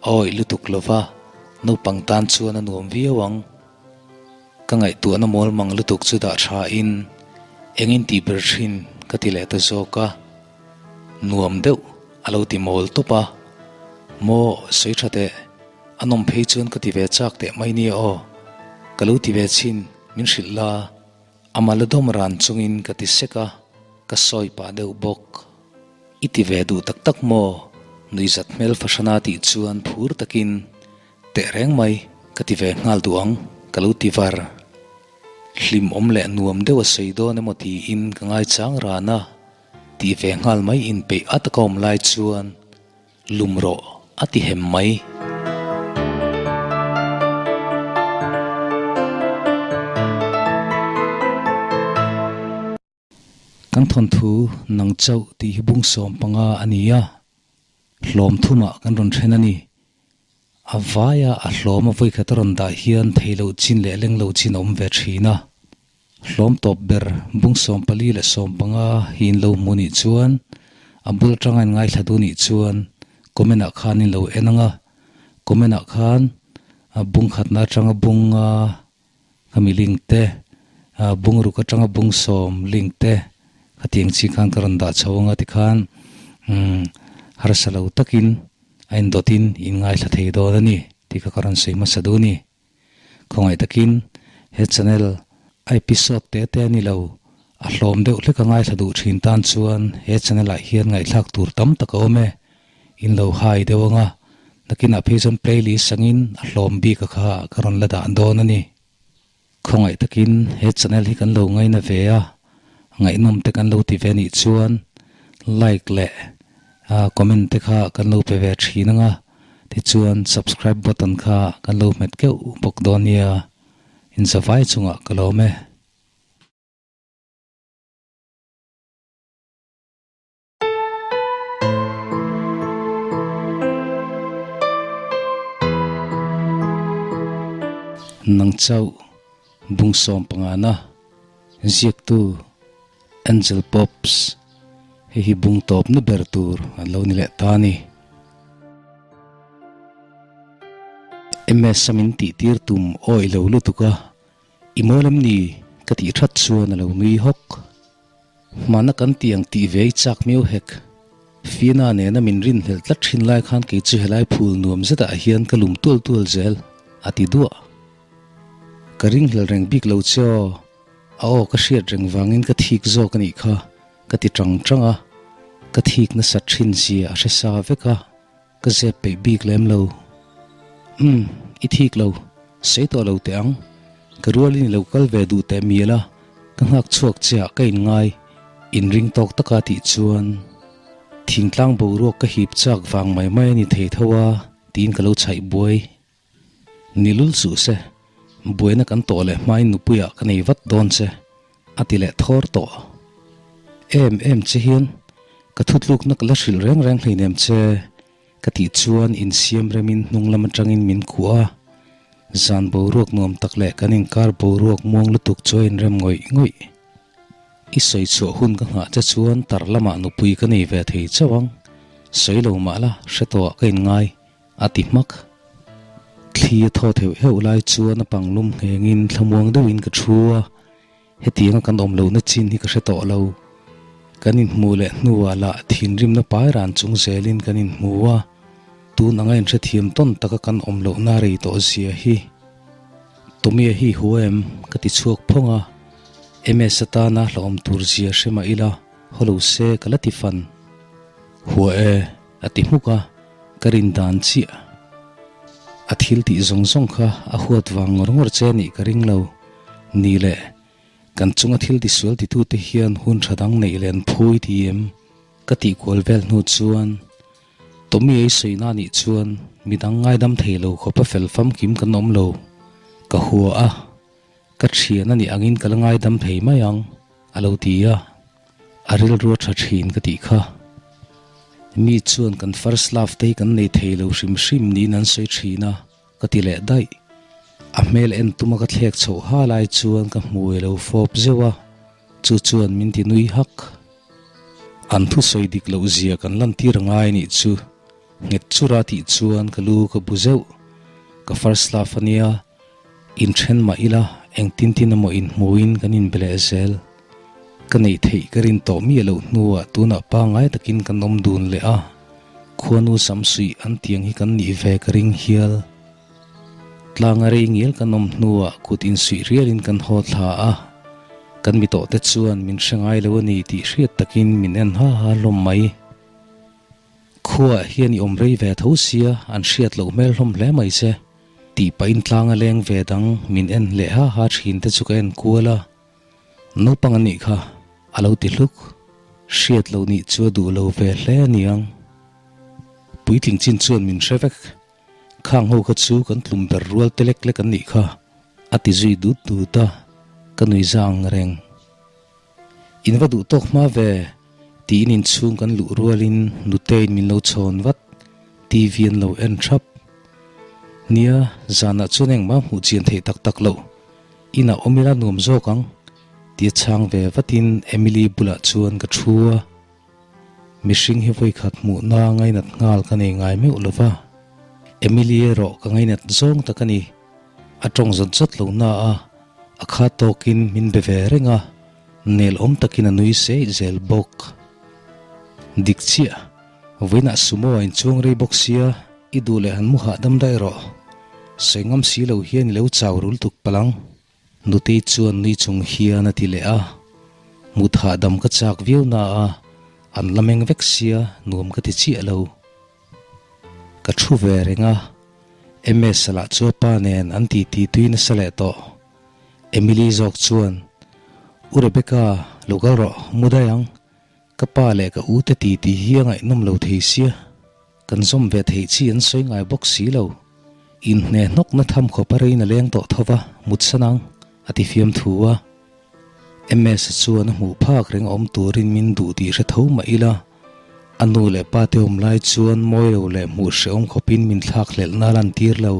A awih lutuk lo va, naupang tan chuan a nuam viau ang. Ka ngaihtuahna mawl mang lutuk chu dah tha in eng in tih ber thin ka ti leh ta zawk a, nuam deuh a lo ti mawl tawp a, maw sawi tha teh, a nawm phei chuan ka ti ve chak teh mai nia aw, ka lo ti ve chhin min hrilh la, a mal a dawm ran chungin ka ti sek a, ka sawi pah deuh bawk. I ti ve duh tak tak maw? Nuihzat hmel fahrana tih chuan phur takin Teh reng mai, ka ti ve nghal duh ang, ka lo ti var. Hlim awm leh nuam deuh a sawi dawn emaw tiin ka ngaichang ran a, tih ve nghal mai inpeih a taka awm lai chuan, Lum rawh. A ti hem mai. Kan thawnthu nang chauh tih hi bung 15 a ni a, hlawm thumah kan rawn then a ni. A vaia a hlawm a vawikhat a rawn dah hian thei loh chin leh leng lo chin a awm ve thin a. Hlawm tawp ber bung 44 15 hi in lo hmu nih chuan a bul atanga in ngaithla duh nih chuan comment ah khan in lo en ang a, comment ah khan bung khatna atanga bung a Khami link te, bungruk atanga bung sawm link te khatiang chi khan ka rawn dah chho anga tikhan harsa lo takin a indawtin in ngaithla thei dawn a ni tih kha ka rawn sawi hmasa duh a ni. Khawngaih takin he channel a episode te te a ni lo, a hlawm deuh hlek a ngaithla duh thin tan chuan he channel ah hian ngaihthlak tur tam tak a awm e. In lo hai deuh anga, nakinah phei chuan playlist angin a hlawm bik a kha ka rawn la dah dawn a ni. Khawngaih takin he channel hi kan lo ngaina ve a, ngaihnawm te kan lo ti ve nih chuan like leh comment te kha kan lo pe ve thin anga, tichuan subscribe button kha kan lo hmet keuh bawk dawn nia, inzavai chungah ka lawm e. Nang chauh bung 15 na ziaktu Angel Pops hei hi bung tawpna ber tur an lo ni leh ta a ni. MS a min tih tir tum awih lo lutuk a, i mawl em ni ka tih that chuan a lo nui hawk. Hmana kan tih ang tih ve i chak miau hek. Fina nena min rinhlelh tlat thin lai khan kei chu helai phul nuam zetah hian ka lum tual tual zel, a ti duah. Ka ringhlel reng bik lo che aw, a aw ka hriat reng vangin ka thik zawk a nih kha, ka ti tang tang a, ka thik nasat thin zia a hre sa vek a. Ka zep peih bik lem lo. Umm, i thik lo. Sei tawh lo teh ang. Ka rualin i lo kal ve duh teh mial a, ka nghak chhuak che ah ka inngai. Inring tawk taka tih chuan thingtlang boruak ka hip chak vang mai mai a ni thei tho a, tiin ka lo chhaih buai. Ni lul suh se, buaina kan tawh leh hmain nupuiah ka nei vat dawn che, a ti leh thawr tawh. Em em che hian ka thutlukna ka la hrilh reng reng hleinem che, ka tih chuan insiam remin hnung lam atangin min khuh a, zan boruak nuam tak leh kan inkar boruak muang lutuk chu a inrem ngawih ngawih. I sawi chhuah hun ka nghah che chuan tar lamah nupui ka nei ve thei chauh ang, sawi lo mah la hre tawhah ka inngai. A ti hmak. Thli a thaw theuh heuh lai chuan a panglum nghengin thlamuang deuhin ka thu a, hetianga kan awm lohna chin hi ka hre tawh lo. Kan inhmuh leh hnuah lah thinrimna pai ran chung zelin kan inhmu a, tun anga inhrethiam tawn taka kan awm lohna rei tawh zia hi. Tommy-a hi hua em? ka ti chhuak phawng a, MS atana hlauhawm tur zia hre mah ila haw lo se ka la ti fan. Hua e. A ti hmuk a, ka rin dan chiah. A thil tih zawng zawng kha a huat vang ngawr ngawr che nih ka ring lo. Ni le, kan chunga thil tisual titute hian hun tha dang neih leh an phui ti em? Ka tih kual vel hnu chuan Tommy ei sawina nih chuan midang ngaidam thei lo khawpa fel famkim kan awm lo. Ka hua a, ka thian a nih angin ka la ngaidam thei mai ang, a lo ti a. A rilru a tha thin ka tih kha. Mi chuan kan first love te hi kan nei thei lo hrim hrim niin an sawi thin a, ka ti leh daih. A hmel en tuma ka thlek chhoh ha lai chuan ka hmui a lo fawp zeuh a, chu chuan min ti nui hak. An thusawi dik loh zia kan lantir a ngai nih chu nghet chura tih chuan ka lu ka bu zeuh. Ka first love a nia. Inthen mah ila engtin tin emaw inhmuin kan inbe leh zel. Ka neih theih ka rin tawh miah loh hnuah tunah pangngai takin kan awm dun leh a, khuanu samsuih an tiang hi kan nih ve ka ring hial. Tlanga rei ngial kan awm hnuah kut insuih rialin kan haw thla a, kan mi tawhte chuan min hre ngai lo a ni tih hriat takin min en ha ha hlawm mai. Khuaah hian i awm rei ve tho sia an hriat loh hmel hlawm hle mai che. Tih pahin tlanga leng ve dang min en leh ha ha thin te chu ka en kual a, naupang a nih kha a lo ti hluk. Hriat loh nih chu a duh lo ve hle a niang. Puitling chin chuan min hre vek. Khang ho kha chu kan tlum ber rual te lek lek an nih kha, a ti zui dut dut a, ka nui zang reng. In va duh tawk hma ve, tiin inchhung kan luh rualin Nuteiin min lo chhawn vat, TV an lo en thap. Nia, zanah chuan engmah hmuh chian theih tak tak loh, inah awm ila nuam zawk ang, tia chhang ve vatin Emily bulah chuan ka thu a. Mihring hi vawikhat hmuhna ngainat nghal ka nei ngai meuh lo va, Emily erawh ka ngainat zawng tak a ni. A tawng zawt zawt lo na a, a kha tawkin min be ve reng a, nel awm takin a nui seih zel bawk. Dik chiah, vawiinah sumo a inchuang rei bawk sia, i duh leh han mu hahdam daih rawh. Sawi ngam si lo hian i lo chau rul tuk palh ang. Nutei chuan nui chung hian a ti leh a, mut hahdam ka chak viau na a, an la meng vek sia nuam ka ti chiah lo. Ka thu ve reng a, MS lah chu a pa nen an ti ti tui nasa leh tawh. Emily zawk chuan, U Rebecca, lo kal rawh, mu daih ang. Ka pa leh ka u te ti ti hi a ngaihnawm lo thei sia, kan zawm ve theih chi an sawi ngai bawk si lo. Inhne hnawkna tham khawp a rein a leng tawh tho va, mut san ang, a ti fiam thu a. MS-a chuan a hmuh phak reng awm turin min duh tih hre tho mah ila, a nu leh pa te awm lai chuan mawi lo leh hmuh hrehawm khawpin min thlak hlelhna a lantir lo.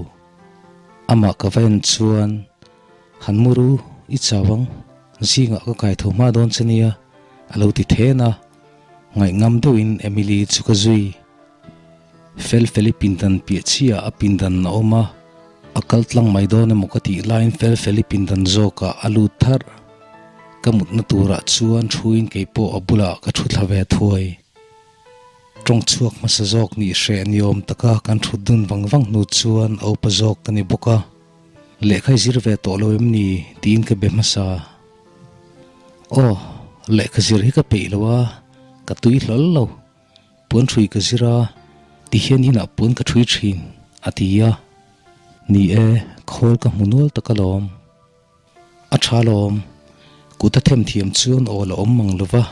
Amah ka va en chuan, Han mu ru, i chau ang, zingah ka kai tho hma dawn che nia, a lo ti then a, ngaihngam deuhin Emily chu ka zui. Felfeli pindan piah chiah a pindan a awm a, a kal tlang mai dawn emaw ka tih laiin Felfeli pindan zawkah a lut tharh. Ka mutna turah chuan thuin keipawh a bulah ka thu thla ve thuai. Tawng chhuak hmasa zawk nih hreh ni awm taka kan thut dun vang vang hnu chuan a upa zawk ka ni bawk a. Lehkha i zir ve tawh lo em ni? tiin ka be hmasa. Aw, lehkha zir hi ka peih lo a, ka tui hlawl lo. Puan hrui ka zir a, tihian inah puan ka ṭhui ṭhin, a ti a. Ni e, khawl ka hmu nual tak alawm. A ṭha alawm, kut a them thiam chuan aw la awm mang lo va,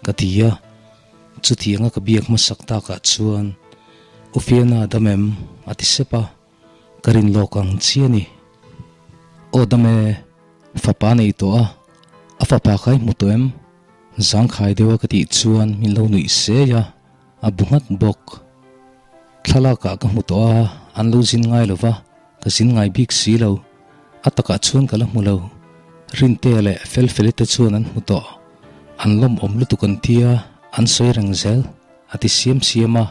ka ti a. Chutianga ka biak hmasak takah chuan, U Fiona dam em? a ti sep a. Ka rin lawk ang chi a ni. Aw dam e, fapa nei tawh a, a fapa kha i hmu tawh em? Zangkhai deuha ka tih chuan min lo nuih sei a, a bu nghat bawk. Thlalakah ka hmu tawh a, an lo zin ngai lo va, ka zin ngai bik si lo. A takah chuan ka la hmu lo. Rintea leh Felfeli te chuan an hmu tawh. An lawmawm lutuk an tia, an sawi reng zel, a ti siam siam a.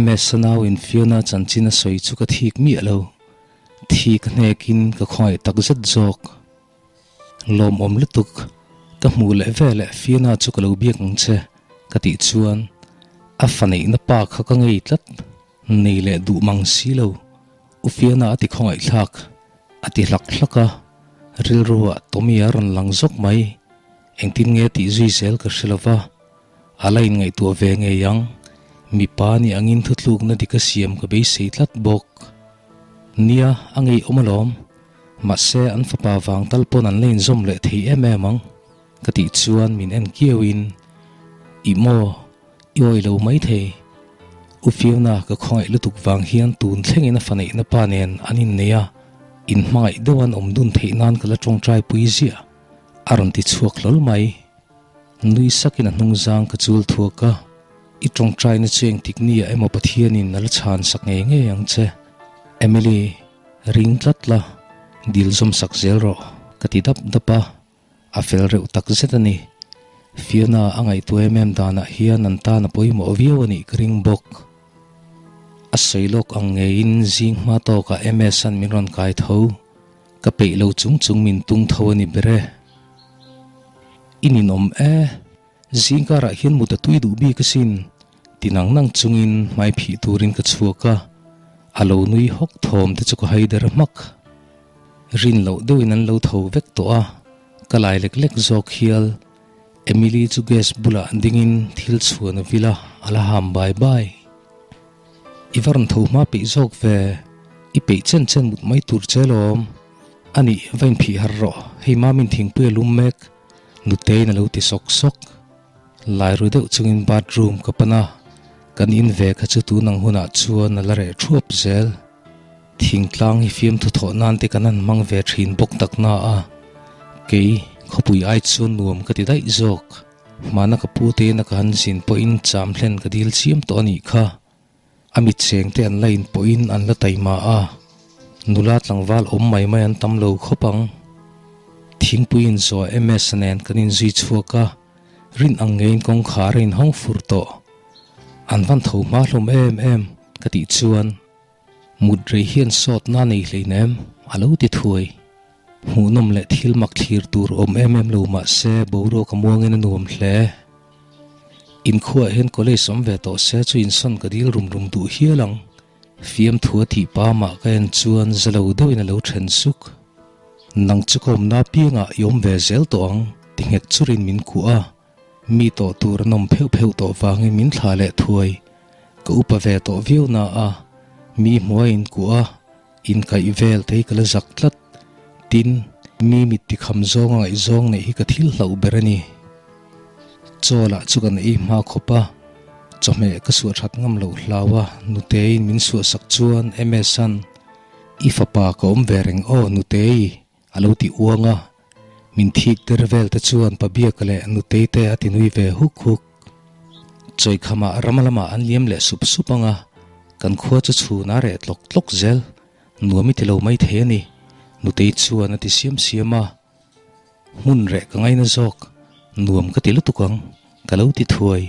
MS-a nau in Fiona chanchin a sawi chu ka thik miah lo. Thi ka hnekin ka khawngaih tak zet zawk. Lawmawm lutuk, ka hmuh leh ve leh Fiona chu ka lo biak ang che ka tih chuan a fa neihna pa kha ka ngei tlat, nei leh duh mang si lo. U Fiona a ti khawngaih thlak, a ti hlak hlak a, rilru ah Tommy a rawn lang zawk mai. Engtin nge tih zui zel ka hre lo va. A la inngaihtuah ve ngei ang. Mipa nih angin thutlukna dik a siam ka beisei tlat bawk. Nia, a ngeiawm alawm. Mahse, an fapa vang tal pawn an la inzawm leh thei em em ang, ka tih chuan min en kiauin, Ih maw, i awih lo maithei. U Fiona ka khawngaih lutuk vang hian tun thlengin a fa neihna pa nen an innei a, inhmangaih deuh an awm dun theih nan ka la tawngtai pui ziah, a rawn ti chhuak hlawl mai. Nui sakin a hnung zang ka chul thuak a, I tawngtaina chu engtik ni ah emaw Pathianin a la chhan sak ngei ngei ang che. Emily, ring tlat la, dil zawm sak zel rawh, ka ti dap dap a, a fel reuh tak zet a ni. Fiona a ngaihtuah em em danah hian an tan a pawimawh viau a nih ka ring bawk. A sawi lawk ang ngeiin zing hma tawkah MS-a'n min rawn kai tho. Ka peih lo chung chung min tung tho a ni ber e. I ninawm e, zing karah hian mut a tui duh bik asin, ti nang nang chungin hmai phih turin ka chhuak a, a lo nui hawk thawm te chu ka hai der hmak. Rin loh deuhin an lo tho vek tawh a, ka lai lek lek zawk hial. Emily chu gas bulah dingin thil chhuan a vil a, a la ham bai bai. I va rawn tho hma peih zawk ve, i peih chen chen mut mai tur che lawm. A nih, va inphih har rawh, hei Mamin thingpui a lum mek, Nuteiin a lo ti sawk sawk. Lai ru deuh chungin bathroom ka pan a, Kan in ve kha chu tun ang hunah chuan a la reh thuap zel. Thingtlang hi fiamthu thawh nan te kan han hmang ve thin bawk tak na a, kei khawpui ai chuan nuam ka ti daih zawk. Hmana ka pu te ina ka han zin pawhin cham hlen ka dil chiam tawh a nih kha. A mit cheng te an la in pawhin an la taima a, nula tlangval awm mai mai an tam lo khawp ang. Thingpui inzawh MS nen kan inzui chhuak a, rin ang ngeiin kawngkhar a inhawng fur tawh. An van tho hma hlawm em em ka tih chuan mut rei hian sawtna nei hleinem a lo ti thuai. Hmuhnawm leh thil mak thlir tur awm em em lo mah se boruak a muangin a nuam hle. Inkhuaah hian college awm ve tawh se chu insawn ka dil rum rum duh hial ang. Fiamthu a tih pa mah ka en chuan za lo deuhin a lo then suk. Nang chu ka awmna piangah i awm ve zel tawh ang ti nghet churin min kuah a. Mi tawh tur an awm pheuh pheuh tawh vangin min thlah leh thuai. Ka upa ve tawh viau na a, mi hmuai inkuah a, inkaih vel te hi ka la zak tlat. Tin, mi mit tikham zawnga ngaihzawng neih hi ka thil hlauh ber a ni. Chaw lah chu kan ei hma khawp a, chawhmeh ka suah that ngam loh hlau a, Nuteiin min suahsak chuan MS-a'n, I fapa ka awm ve reng aw Nutei, A lo ti uang a, min thik der vel te chuan Pabiaka leh Nutei te a ti nui ve huk huk. Chawikhamah rama lamah an liam leh sup sup ang a, kan khua chu chhun a reh tlawk tlawk zel, nuam i ti lo mai thei a ni, Nutei chuan a ti siam siam a. Hmun reh ka ngaina zawk, nuam ka ti lutuk ang, ka lo ti thuai.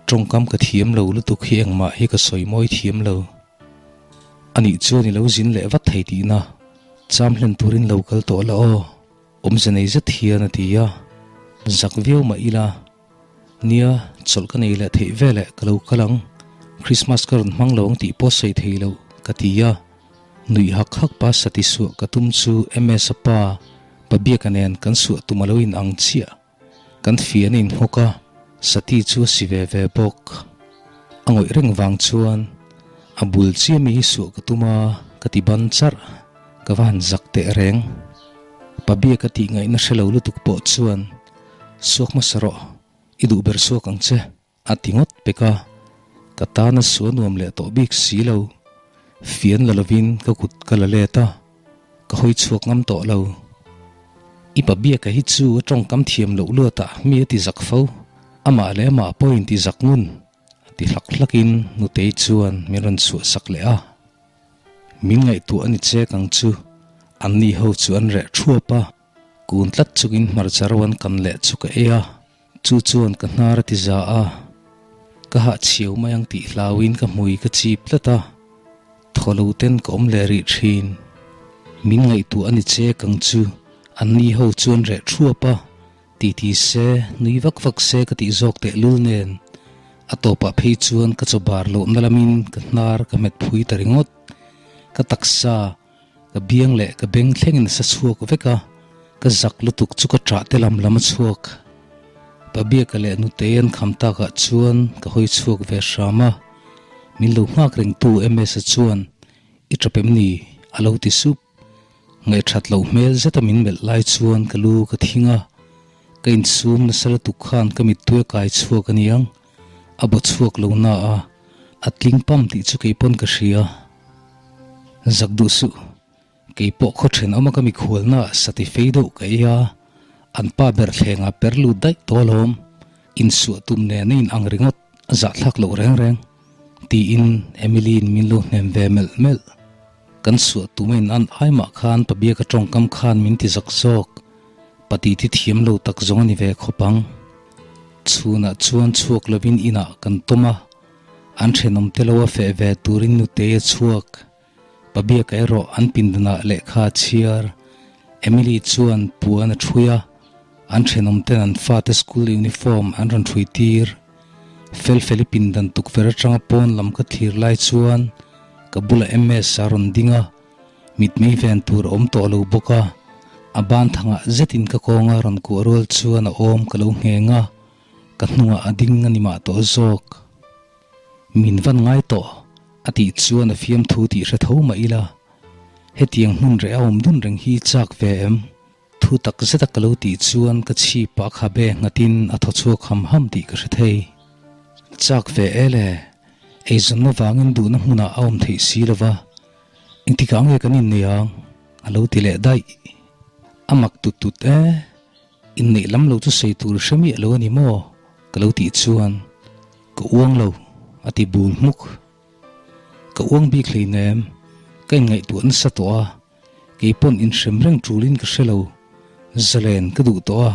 Tawngkam ka thiam lo lutuk hi engmah hi ka sawi mawi thiam lo. Anih chuan i lo zin leh vat thei tihna. Cham hlen turin lo kal tawh la aw, awmze nei zet hian a ti a. Zak viau mah ila, nia chawlh ka nei leh theih veleh ka lo kal ang, Christmas ka rawn hmang lo ang tih pawh sawi thei lo ka ti a. Nuih hak hak pa sati suah ka tum chu MS-a pa, Pabiaka nen kan suah tum a lo in ang chiah. Kan fian a inhawk a, Sati chu a si ve ve bawk. A ngawih reng vang chuan a bul chiah mi hi suah ka tum a, ka ti ban charh, ka va han zak teh reng. Pabia ka tih ngaihna hre lo lutuk pawh chuan, Suak hmasa rawh, i duh ber suak ang che. A ti ngawt pek a, ka tana suah nuam leh tawh bik si lo. Fian la lovin ka kut ka la let a, ka hawi chhuak ngam tawh lo. I pa biaka hi chu a tawngkam thiam loh luatah mi a ti zak fo, amah leh amah pawhin ti zak ngun, a ti hlak hlakin Nutei chuan min rawn chhuah sak leh a. Min ngaihtuah a ni chek ang chu, anni ho chu an reh thuap a, kun tlat chungin hmarcha ro an kan leh chu ka ei a. Chu chuan ka hnar a ti za a, ka hahchhiau mai ang tih hlauin ka hmui ka chip tlat a, thaw lo ten ka awm leh rih thin. Min ngaihtuah a ni che kang chu, an ni ho chuan reh thuap a, ti ti se, nui vak vak se ka tih zawk teh lul nen, a tawpah phei chuan ka chaw bar lohna lamin ka hnar ka hmet phui ta ringawt, ka taksa, Ka biang leh ka beng thlengin a sa chhuak vek a, ka zak lutuk chu ka ṭah te lam lam a chhuak. Pabiaka leh Nutei an kham takah chuan ka hawi chhuak ve hram a, min lo nghak rengtu MS-a chuan, I ṭap em ni? a lo ti sup. Ngaihṭhat loh hmel zeta min melh lai chuan ka lu ka thing a, ka insum nasa lutuk khan ka mittui a kai chhuak a niang, a baw chhuak lo na a, a tling pam tih chu keipawn ka hria. Zak duh suh, kei pawh khaw thenawma ka mikhualna sati fei deuh ka ei a, an pa ber thlengah per lut daih tawh alawm, insuah tum nen a in ang ringawt a zahthlak loh reng reng, tiin Emily-in min lo hnem ve melh melh. Kan suah tum a in an ai mah khan Pabiaka tawngkam khan min ti zak zawk, pa tih thi thiam lo tak zawng a ni ve khawp ang. Chhunah chuan chhuak lovin inah kan tawm a. An thenawm te lo a feh ve turin nutei a chhuak. Pabiaka erawh an pindanah lehkha a chhiar. Emily chuan puan a thui a, an thenawm ten an fate school uniform an rawn thui tir. Felfeli pindan tukverh atanga pawn lam ka thlir lai chuan ka bulah MS a rawn ding a, mitmei ven tur a awm tawh lo bawk a, a ban thangah zetin ka kawnga rawn kuah rual chuan a awm ka lo ngheng a. Ka hnungah a ding a ni mah tawh zawk. Min van ngai tawh, a tih chuan a fiamthu tih hre tho mah ila. Hetiang hmun reh a awm dun reng hi chak ve em? Thu tak zeta ka lo tih chuan ka chhipah khabe nghatin a thaw chhuak ham ham tih ka hre thei. Chak ve e le. Eizawnna vangin duhna hmunah a awm theih si lo va, engtikah nge kan inneih ang? a lo ti leh daih. A mak tut tut e, inneih lam lo chu sawi tur hre miah lo a ni maw? ka lo tih chuan ka uang lo a ti bul hmuk. Ka uang bik hleinem, ka inngaihtuah nasa tawh a, kei pawn inhrem reng tulin ka hre lo, zalen ka duh tawh a,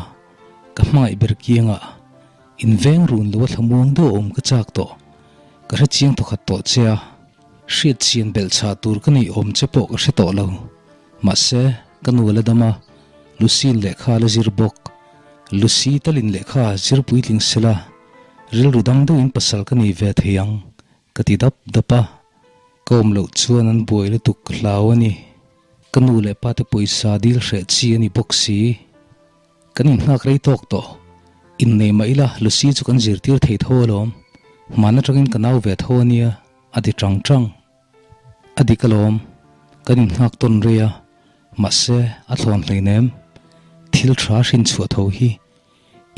ka hmangaih ber kiangah inveng run lo a thlamuang deuh awm ka chak tawh, ka hre chiang thawkhat tawh che a, hriat chian belh chhah tur ka neih awm che pawh ka hre tawh lo, mahse ka nu a la dam a, Lucy-in lehkha a la zir bawk, Lucy talin lehkha zir puitling sela, rilru dang deuhin pasal ka nei ve thei ang. Ka ti dap dap a, ka awm loh chuan an buai lutuk ka hlau a ni. Ka nu leh pa te pawisa dil hreh chi a ni bawk si. Kan inghak rei tawk tawh. Innei mah ila Lucy chu kan zirtir thei tho alawm. Hman atangin ka nau ve tho a nia, a ti tang tang. A dik alawm, kan inghak tawn rei a, mahse a thlawn hleinem. Thil tha hrin chhuah tho hi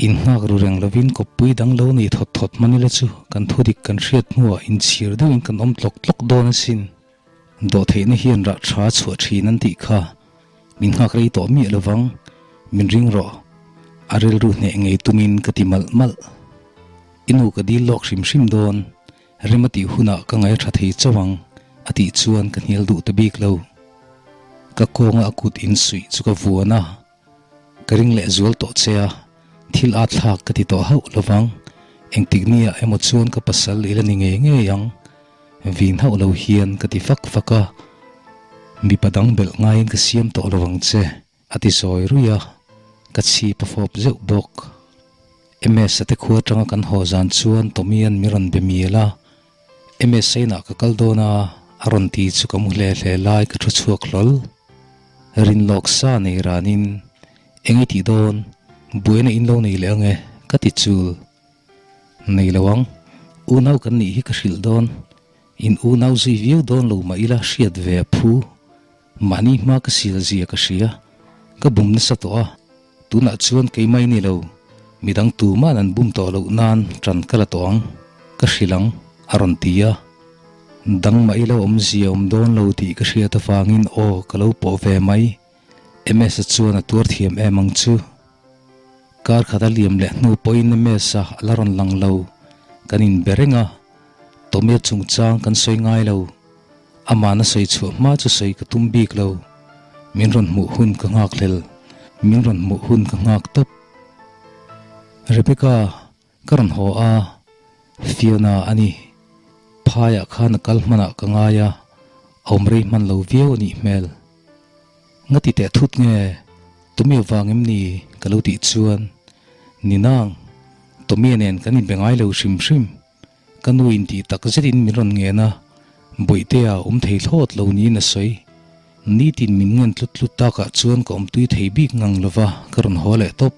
Innghak ru reng lovin kawppui dang lo nei thawt thawt hman ila chu kan thudik kan hriat hnuah inchhir deuhin kan awm tlawk tlawk dawn asin. Dawhtheihna hian rah tha chhuah thin an tih kha min nghak rei tawh miah lovang, min ring rawh. A rilru hneh ngei tumin ka ti malh malh. I nu ka dil lawk hrim hrim dawn, rem a tih hunah ka ngaih a tha thei chauh ang a tih chuan ka hnial duh ta bik lo. Ka kawnga a kut insuih chu ka vuan a. Ka ring leh zual tawh che a, thil at thlak ka ti tawh hauh lovang. Engtik nia emaw chuan ka pasal i la ni ngei ngei ang. Vin hauh lo hian ka ti fak fak a, mipa dang belh ngaiin ka siam tawh lovang che, a ti zawi ruih a, ka chhip a fawp zeuh bawk. MS-a te khua atanga kan haw zan chuan Tommy-a'n mi rawn be mial a, MS-a inah ka kal dawn a, a rawn ti chu ka mu hle hle lai ka thu chhuak hlawl. Rinlawk sa nei ranin, Eng i tih dawn? Buaina in lo nei leh ang e, ka ti chul. Nei lo ang, unau kan nih hi ka hrilh dawn. In unau zui viau dawn lo mah ila hriat ve a phu. Mahni hma ka sil zia ka hria, ka bum nasa tawh a, tunah chuan keimah i ni lo, midang tuma'n an bum tawh loh nan ṭan ka la tawh ang, ka hrilh ang, a rawn ti a. Dang mah ila awmzia awm dawn lo tih ka hriat avangin aw ka lo pawh ve mai, Ms-a chuan a tuar thiam em ang chu. Kar khat a liam leh hnu pawhin Ms-a a la rawn lang lo, kan inbe reng a, Tommy-a chungchang kan sawi ngai lo. Amahna sawi chhuah hma chu sawi ka tum bik lo. Min rawn hmuh hun ka nghak hlel. Min rawn hmuh hun ka nghak tawp. Rebecca, ka rawn haw a, Fiona a ni. Phaiah khan a kal hmanah ka ngai a, a awm rei hman lo viau a nih hmel. Nga ti teh thut nge, Tommy avang em ni ka lo tih chuan, Ni nang, Tommy nen kan inbe ngai lo hrim hrim. Ka nu in tih tak zetin min rawn ngen a, Bawihtea awm thei thlawt lo niin a sawi. Nitin min ngen tlut tlut takah chuan ka awm tui thei bik ngang lova ka rawn haw leh tawp,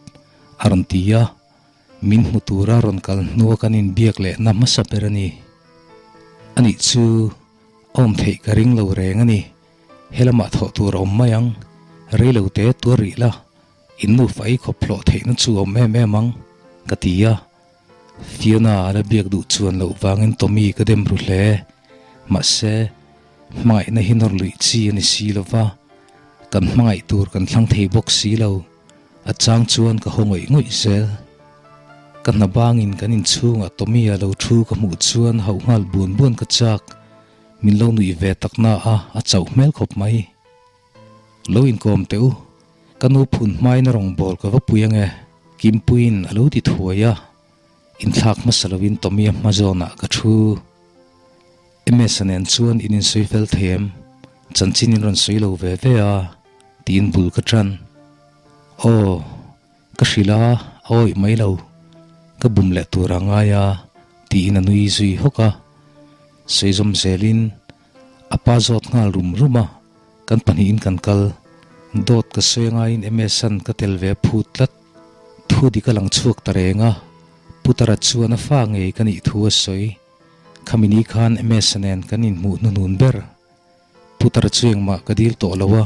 a rawn ti a. Min hmu tura rawn kal hnua kan inbiak lehna hmasa ber a ni. Anih chu a awm theih ka ring lo reng a ni. Helamah thawh tur a awm mai ang, reilo te tuar rih la, in nufa ei khawp hlawh theihna chu a awm em em ang, ka ti a. Fiona a la biak duh chuan loh vangin Tommy ka dem ru hle. Mahse, hmangaihna hi nawr luih chi a ni si lo va, kan hmangaih tur kan thlang thei bawk si lo. A chang chuan ka haw ngawih ngawih zel. Ka hna bangin kan inchhungah Tommy a lo thu ka hmuh chuan hauh nghal buan buan ka chak. Min lo nuih ve tak na a, a chauh hmel khawp mai. Lo inkawm teh u, ka nu phun hmain a rawngbâwl ka va pui ange, Kimpuiin a lo ti thuai a, inthlâk hmasa lovin Tommy-a hma zâwnah ka ṭhu. MS-a nen chuan in insawi fel thei em? Chanchin in rawn sawi lo ve ve a, tiin bul ka ṭan. Aw, ka hrilh a, a awih mai lo, ka bum leh tur a ngai a, tiin a nui zui hawk a. Sawi zawm zelin A pa zawt nghal rum rum a, kan pahnihin kan kal. Dawt ka sawi angaiin MS-an ka tel ve a phut tlat. Thu dik a lang chhuak ta reng a, Putara chuan a fa ngei ka nih thu a sawi. Khami ni khan MS-a nen kan inhmuh hnuhnun ber. Putara chu engmah ka dil tawh lo a,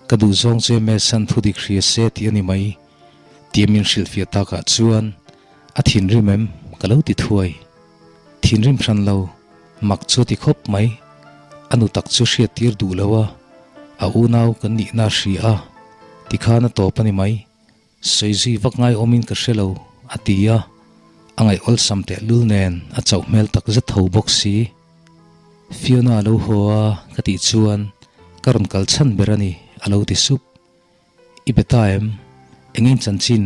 ka duhzawng chu MS-an thu dik hria se tih a ni mai. Tia min hrilhfiah takah chuan a thinrim em ka lo ti thuai. Thinrim hran lo. Mak chu ti khawp mai. A nu tak chu hriat tir duh lo a, a unau kan nihna a hria a, tikhan a tawp a ni mai. Sawi zui vak ngai awmin ka hre lo, a ti a, a ngaih awlsam tehlul nen a chauh hmel tak zet tho bawk si. Fiona a lo haw a ka tih chuan ka rawn kal chhan ber a ni, a lo ti sup. I be ta em? Engin chanchin?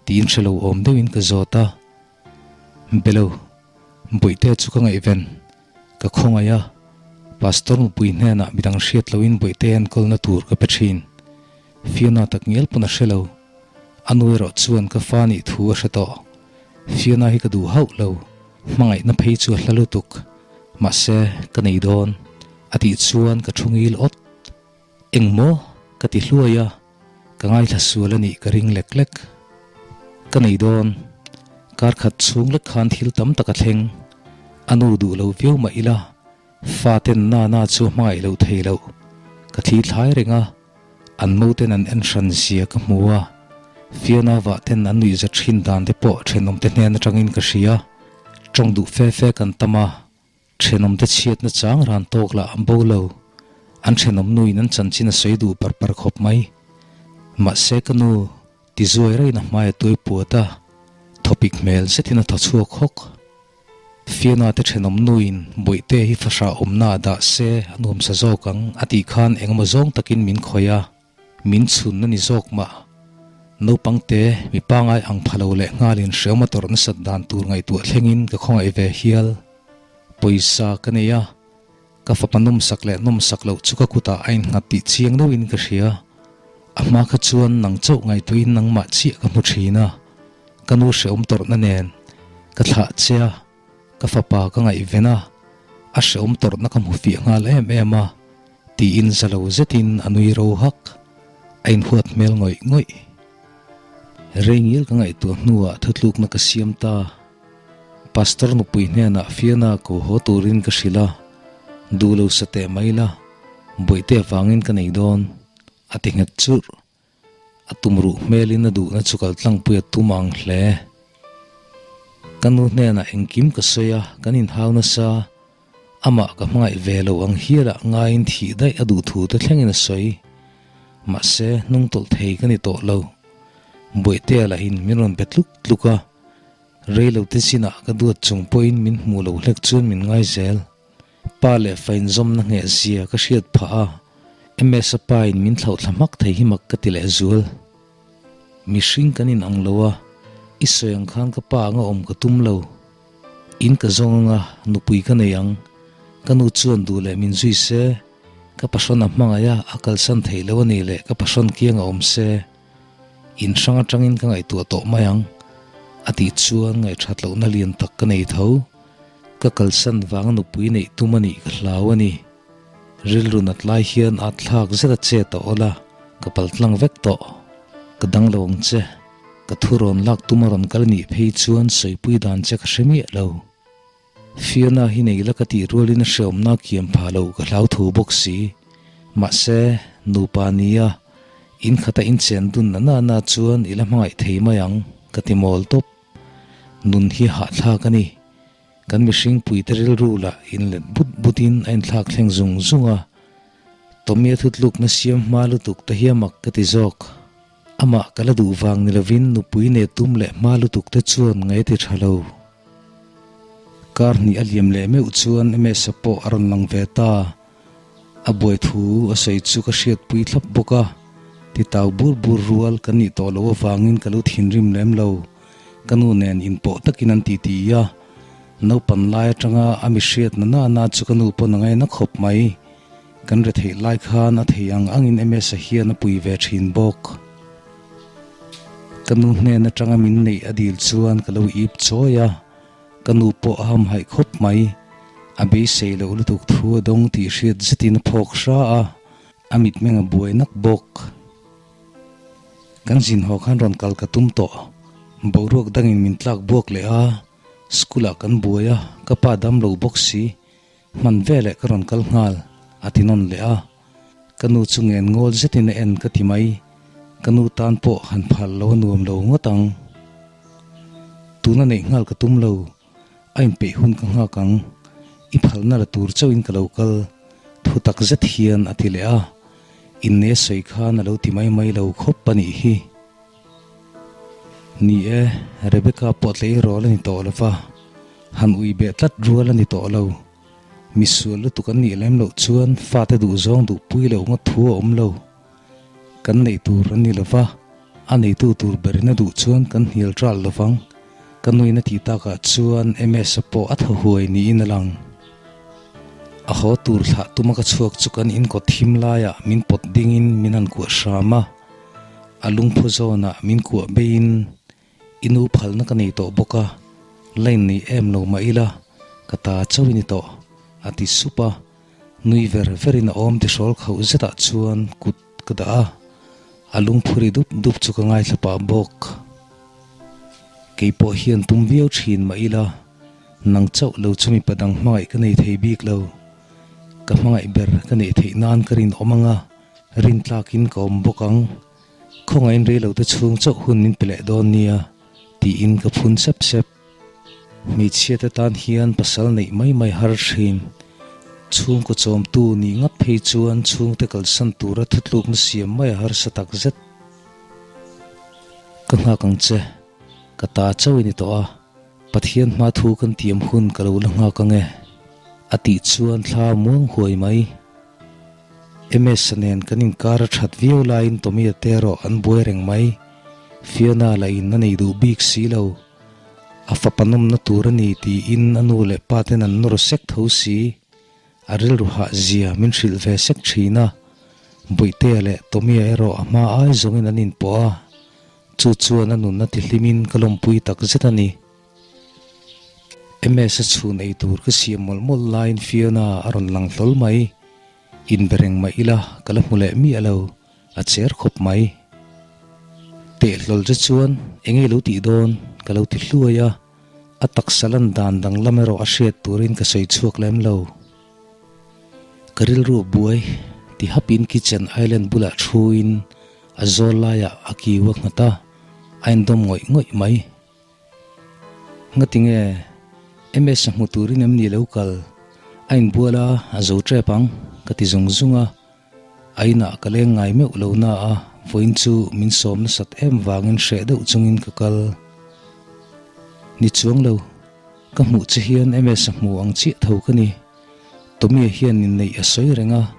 tiin hre lo awm deuhin ka zawt a. Be lo, Bawihte chu ka ngaihven, ka khawngaih a, Pastor nupui hnenah midang hriat loin Bawihte enkawlna tur ka pe thin. Fiona tak ngial pawn a hre lo. A nu erawh chuan ka fa nih thu a hre tawh. Fiona hi ka duh hauh lo, hmangaihna phei chu a hla lutuk. Mahse, ka nei dawn, a tih chuan ka thu ngil awt. Engmaw? ka ti hluai a, ka ngaithla sual a nih ka ring lek lek. Ka nei dawn. Kar khat chhung lek khan thil tam tak a thleng. A nu duh lo viau mah ila, fa ten na na chu a hmangaih loh thei loh. Ka thli thlai reng a, an mo ten an en hran zia ka hmu a, Fiona vah ten an nuihza thin dan te pawh thenawmte hnen atangin ka hria. Tawng duh fe fe kan tam a, Thenawmte chhiatna chang ran tawk lah an bo lo. An thenawm nuin an chanchin a sawi duh par par khawp mai. Mahse ka nu ti zuai rain a hmai a tuai puat a, thawpik hmel zetin a thaw chhuak hawk. Fiona te thenawm nuin Bawihte hi fahrah awmna ah dah se a nuamsa zawk ang a tih khan engemaw zawng takin min khawih a. Min chhun a ni zawk mah. Naupang te mi pangai ang pha lo leh nghalin hreawm a tawrh nasat dan tur ngaihtuah thlengin ka khawngaih ve hial. Pawisa ka nei a, ka fapa nawmsak leh nawmsak loh chu ka kutah a innghat tih chiang deuhin ka hria. A hma kha chuan nang chauh ngaihtuahin nangmah chiah ka hmu thin a, ka nu hreawm tawrhna nen ka thlah che a. Ka fapa ka ngaihven a, a hreawm tawrhna ka hmu fiah nghal em em a, tiin za lo zetin a nui ro hak. A inhuat hmel ngawih ngawih. Rei ngil ka ngaihtuah hnuah thutlukna ka siam ta. Pastor nupui hnenah Fiona ko haw turin ka hrilh a, duh lo sa teh mai la, bawihte avangin ka nei dawn, a ti nghet churh. A tum ruh hmelin a duhna chu kal tlangpui a tum ang hle. Ka nu hnenah engkim ka sawi a, kan inhau nasa. Amah ka hmangaih ve lo ang hialah ngaiin thih daih a duh thu te thlengin a sawi. Mahse, hnung tawlh thei ka ni tawh lo. Bawihtea lahin min rawn be tluk tluk a, reilote chinah ka duat chung pawhin min hmuh loh hlek chuan min ngai zel. Pa leh fa inzawmna ngheh zia ka hriat phah a, MS-a pa in min thlauh thla hmak thei hi mak ka ti leh zual. Mihring kan in ang lo a, i sawi ang khan ka pa anga awm ka tum lo. In ka zawng anga nupui ka nei ang, ka nu chuan duh leh min zui se, ka pahrawn a hmangaih a, a kalsan theih lo a nih leh ka pahrawn kiang a awm se. In hrang atangin ka ngaihtuah tawh mai ang, a tih chuan ngaihthat lohna lian tak ka nei tho. Ka kalsan vanga nupui neih tum a nih ka hlau a ni. Rilru nat lai hian at thlak zet a chet a awl a, ka pal tlang vek tawh. Ka dang lo ang che, ka thu rawn lak tum a rawn kal nih phei chuan sawipui dan che ka hre miah lo. Fiona hi nei la ka tih rualin a hreawmna kiam phah loh ka hlau thu bawk si. Mahse, nupa nia, in khata inchen dun na na na chuan i la hmangaih thei mai ang, ka ti mawl tawp. Nun hi hahthlak a ni. Kan mihring puite rilru lah inlet but butin a inthlak thleng zung zung a. Tommy-a thutlukna siam hma lutuk te hi a mak ka ti zawk. Amah ka la duh vang ni lovin nupui neh tum leh hma lutuk te chuan ngaih a ti tha lo. Kar hnih a liam leh meuh chuan Ms-a pawh a rawn lang ve ta. A buai thu a sawi chu ka hriatpui thlap bawk a, titau bur bur rual kan nih tawh loh avangin ka lo thinrim lem lo. Ka nu nen inpawh takin an titi a, naupan lai atanga a mi hriatna na na chu ka nu pawn a ngaina khawp mai. Kan retheih lai khan a thei ang angin Ms-a hian a pui ve thin bawk. Ka nu hnen atanga min neih a dil chuan ka lo ip chawi a, ka nu pawh a hamhaih khawp mai. A beisei loh lutuk thu a dawng tih hriat zetin a phawk hra a, a mitmeng a buai nak bawk. Kan zin haw khan rawn kal ka tum tawh. Boruak dangin min tlak buak leh a, school ah kan buai a, ka pa dam lo bawk si. Hman veleh ka rawn kal nghal, a ti nawn leh a. Ka nu chu ngen ngawl zetin a en ka ti mai. Ka nu tan pawh han phal lo a nuam lo ngawt ang. Tuna neih nghal ka tum lo, a inpeih hun ka nghak ang. I phalna la tur chauhin ka lo kal, thu tak zet hian a ti leh a, inne sawi khan a lo ti mai mai lo khawp a nih hi. Ni e, Rebecca pawh tleirawl a ni tawh lo va, han ui beh tlat rual a ni tawh lo. Misual lutuk an nih lem loh chuan fate duhzawng duhpui loh ngawt thu a awm lo. Kan neih tur a ni lo va, a neitu tur berin a duh chuan kan hnial ral lo vang. Ka nuin a tih takah chuan MS-a pawh a thaw huai niin a lang. A haw tur thlah tuma ka chhuak chu kan inkawt thim laiah min pawt dingin min han kuah hram a. A lungphu zawnah min kuah beiin i nu phalna ka nei tawh bawk a, line nei em lo mah ila ka ta chauh i ni tawh, a ti sup a. Nui ver verin a awm tihrawl khauh zetah chuan kut ka dah a, a lungphu ri dup dup chu ka ngaithla pah bawk. Kei pawh hian tum viau thin mah ila, nang chauh lo chu mipa dang hmangaih ka nei thei bik lo. Ka hmangaih ber ka neih theih nan ka rinawm ang a, rintlakin ka awm bawk ang. Khawngaihin rei lo te chhung chauh hun min pe leh dawn nia, tiin ka phun sep sep. Hmeichhia te tan hian pasal neih mai mai har thin. Chhungkaw chawmtu nih ngat phei chuan chhungte kalsan tura thutlukna siam mai a harsa tak zet. Ka nghak ang che, ka ta chauh i ni tawh a, Pathian hma thu kan tiam hun ka lo la nghak ang e, a tih chuan thla muang huai mai. MS-a nen kan inkar a that viau laiin Tommy-a te erawh an buai reng mai. Fiona lah in a nei duh bik si lo. A fapa nawmna tur a ni tiin a nu leh pa ten an nawr sek tho si. A rilru hah zia min hrilh ve sek thin a. Bawihtea leh Tommy-a erawh a hma ai zawngin an inpawh a. Chu chuan a nunna tihlimin ka lawmpui tak zet a ni. MS-a chhun ei tur ka siam mawlh mawlh laiin Fiona a rawn lang hlawl mai. Inbe reng mah ila ka la hmu leh miah lo, a cher khawp mai. Teh hlawl che chuan eng nge lo tih dawn ka lo ti hluai a, a taksa lan dan danglam erawh a hriat turin ka sawi chhuak lem lo. Ka rilru buai ti hapin kitchen island bulah thuin a zawl laiah a kiu a nghat a, a indawm ngawih ngawih mai. Ngatinge MS a hmu turin em ni lo kal? A inbual a, a zo tep ang, ka ti zung zung a. A inah ka leng ngai meuh lo na a, vawiin chu min sawm nasat em vangin hreh deuh chungin ka kal. Ni chuang lo, ka hmuh che hian MS a hmu ang chiah tho ka ni. Tommy-a hian inneih a sawi reng a,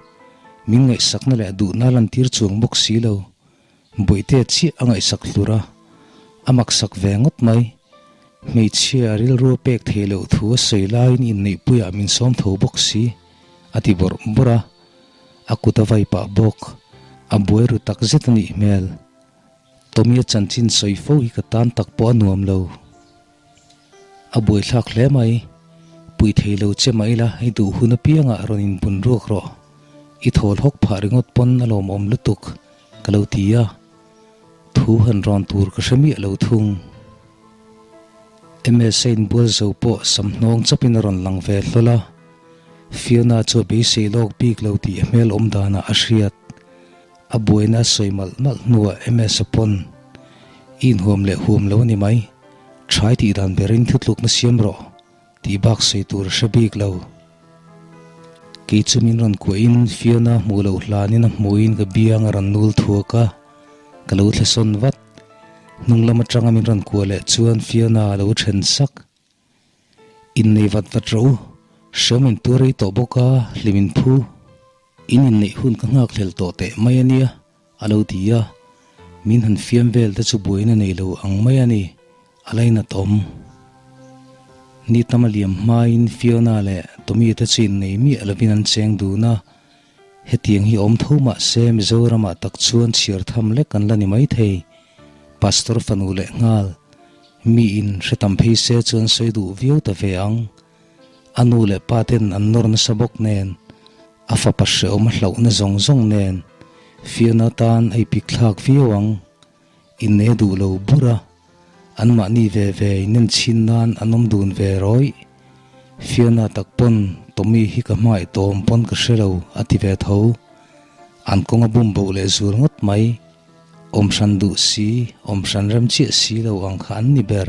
min ngaihsakna leh duhna lantir chuang bawk si lo. Bawihtea chiah a ngaihsak hlur a, a maksak ve ngawt mai. Hmeichhia a rilru a pek theih loh thu a sawi laiin inneihpuiah min sawm tho bawk si, a ti bawrh bawrh a. A kut a vai pah bawk. A buai ru tak zet a nih hmel. Tommy-a chanchin sawi fo hi ka tan tak pawh a nuam lo. A buaithlak hle mai. Pui thei lo che mah ila i duh hun apiangah rawn inbun ruak rawh. I thawl hawk phah ringawt pawn a lawmawm lutuk ka lo ti a. Thu han rawn tur ka hre miah lo thung. MSA inbual zo pawh sam hnawng chawpin a rawn lang ve hlawl a. Fiona chu a beisei lawk bik lo tih a hmel awm danah a hriat. A buaina a sawi malh malh hnuah MS-a pawn i inhuam leh huam lo a ni mai, ṭhai tih dan berin thutlukna siam rawh tih bak sawi tur a hre bik lo. Kei chu min rawn kuahin Fiona hmuh loh hlanin a hmuhin ka biang a rawn nul thuak a, ka lo thlasawn vat. Hnung lam aṭanga min rawn kuah leh chuan Fiona a lo ṭhen sak. Innei vat vat rawh u, hreawm in tuar rei tawh bawk a, hlim in phu. In inneih hun ka nghakhlel tawh teh mai a nia, a lo ti a. Min han fiam vel te chu buaina nei lo ang mai a ni, a lainat awm. Ni tam a liam hmain Fiona leh Tommy te chu innei miah lovin an cheng dun a. Hetiang hi awm tho mah se Mizoramah tak chuan chhiar tham lek an la ni maithei. Pastor fanu leh nghal, miin hre tam phei se chuan sawi duh viau ta ve ang. A nu leh pa ten an nawr nasa bawk nen, a fapa hrehawm a hlauhna zawng zawng nen, Fiona tan a ipik thlak viau ang. Inne duh lo bur a, anmahni ve ve inen chhin nan an awm dun ve rawih. Fiona tak pawn Tommy hi ka hmangaih tawm pawn ka hre lo a ti ve tho. An kawng a bum boh leh zul ngawt mai. Awm hran duh si, awm hran rem chiah si lo ang kha an ni ber.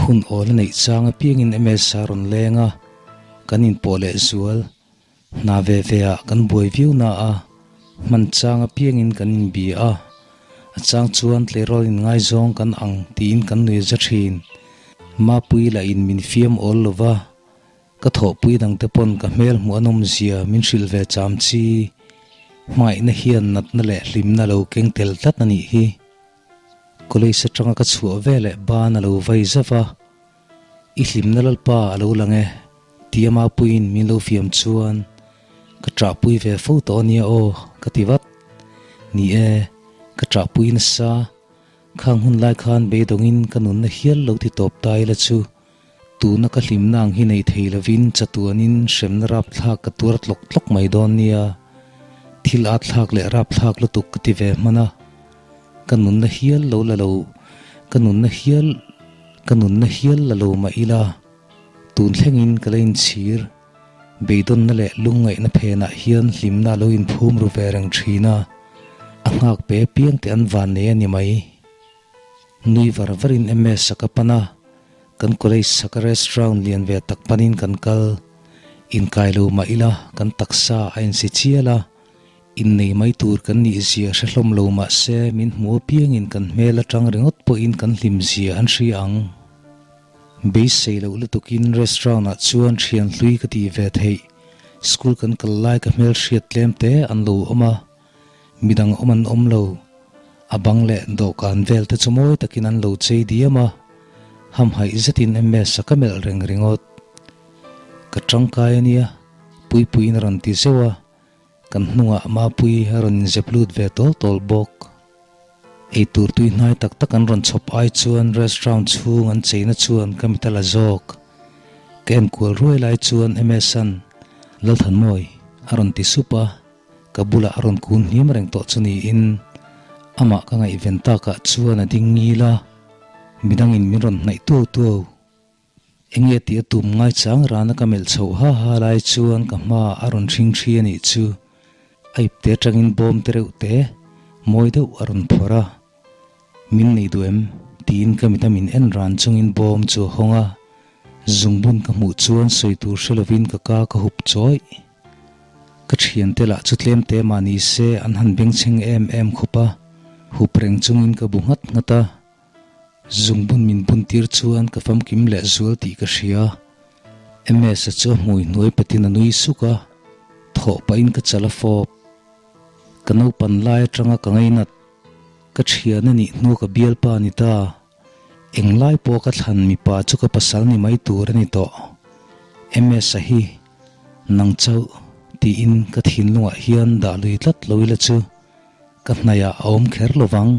Hun awl a neih chang apiangin Ms a rawn leng a, kan inpawh leh zual. Hna ve ve ah kan buai viau na a, hman chang apiangin kan inbi a, a chang chuan tleirawl inngaizawng kan ang tiin kan nui za thin. Mapui lah in min fiam awl lo va, ka thawhpui dangte pawn ka hmel hmuh a nawm zia min hrilh ve cham chi. Hmangaihna hian natna leh hlimna lo keng tel tlat a nih hi. College atanga ka chhuah ve leh ban a lo vai zauh a, I hlimna lalpa a lo lang e, tia Mapuiin min lo fiam chuan ka ṭahpui ve fo tawh a nia aw, ka ti vat. Ni e, ka ṭahpui nasa, khang hun lai khan beidawngin ka nunna hial lo ti tawp ta ila chu tuna ka hlimna ang hi nei thei lovin chatuanin hremna rapthlak ka tuar tlawk tlawk mai dawn nia, thil atthlak leh rapthlak lutuk ka ti ve hman a, ka nunna hial lo la lo, ka nunna hial. Ka nunna hial la lo mah ila, tun thlengin ka la inchhir. Beidawnna leh lungngaihna phenah hian hlimna a lo inphum ru ve reng thin a, a nghak pe piang te an van nei a ni mai. Nui var varin MS a ka pan a, kan college chhaka restaurant lian ve tak panin kan kal. Inkai lo mah ila, kan taksa a insi chial a, Innei mai tur kan nih zia hre hlawm lo mah se min hmu apiangin kan hmel atang ringawt pawhin kan hlim zia an hria ang. Beisei loh lutukin restaurant ah chuan thian hlui ka tih ve theih, school kan kal lai ka hmel hriat tlem te an lo awm a, midang awm an awm lo. A bang leh dawhkan vel te chu mawi takin an lo chei diam a, hamhaih zetin MS a ka melh reng ringawt. Ka tangkai ania, Puipuiin a rawn ti zeuh a. Kan hnungah Mapui a rawn inzep lut ve tawl tawl bawk. Eitur tui hnai tak tak an rawn chhawp ai chuan restaurant chhung an cheina chuan ka mit a la zawk. Ka enkual ruai lai chuan MS-a'n, Lalthanmawi, a rawn ti sup a, ka bulah a rawn kun hniam reng tawh chu niin amah ka ngaihven takah chuan a ding ngil a, midangin min rawn hnaih tuau tuau. Enge tih a tum ngai chang rana ka melh chhoh ha ha lai chuan ka hma a rawn hring thi a nih chu. A ipte atangin bawm te reuh te mawi deuh a rawn phawrh a. Min nei duh em? tiin ka mita min en ran chungin bawm chu a hawng a. Zungbun ka hmuh chuan sawi tur hre lovin ka ka ka hup chawih. Ka thiante lah chu tlem te mah ni se an han bengchheng em em khawp a, hup reng chungin ka bu nghat nghat a. Zungbun min bun tir chuan ka famkim leh zual tih ka hria. MS-a chu a hmui hnuai patin a nui suk a, thawh pahin ka chal a fawp. Ka naupan lai atanga ka ngainat, ka thian a nih hnu ka bialpa a ni ta. Englai pawh ka thlan mipa chu ka pasal ni mai tur a ni tawh. MS-a hi nang chauh tiin ka thinlungah hian dah lui tlat lo ila chu. Ka hnaihah a awm kher lo vang.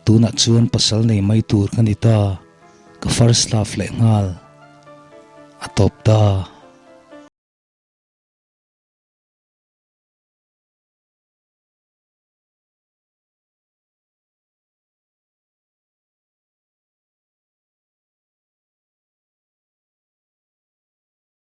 Tunah chuan pasal nei mai tur ka ni ta. Ka first love leh nghal. A tawp ta.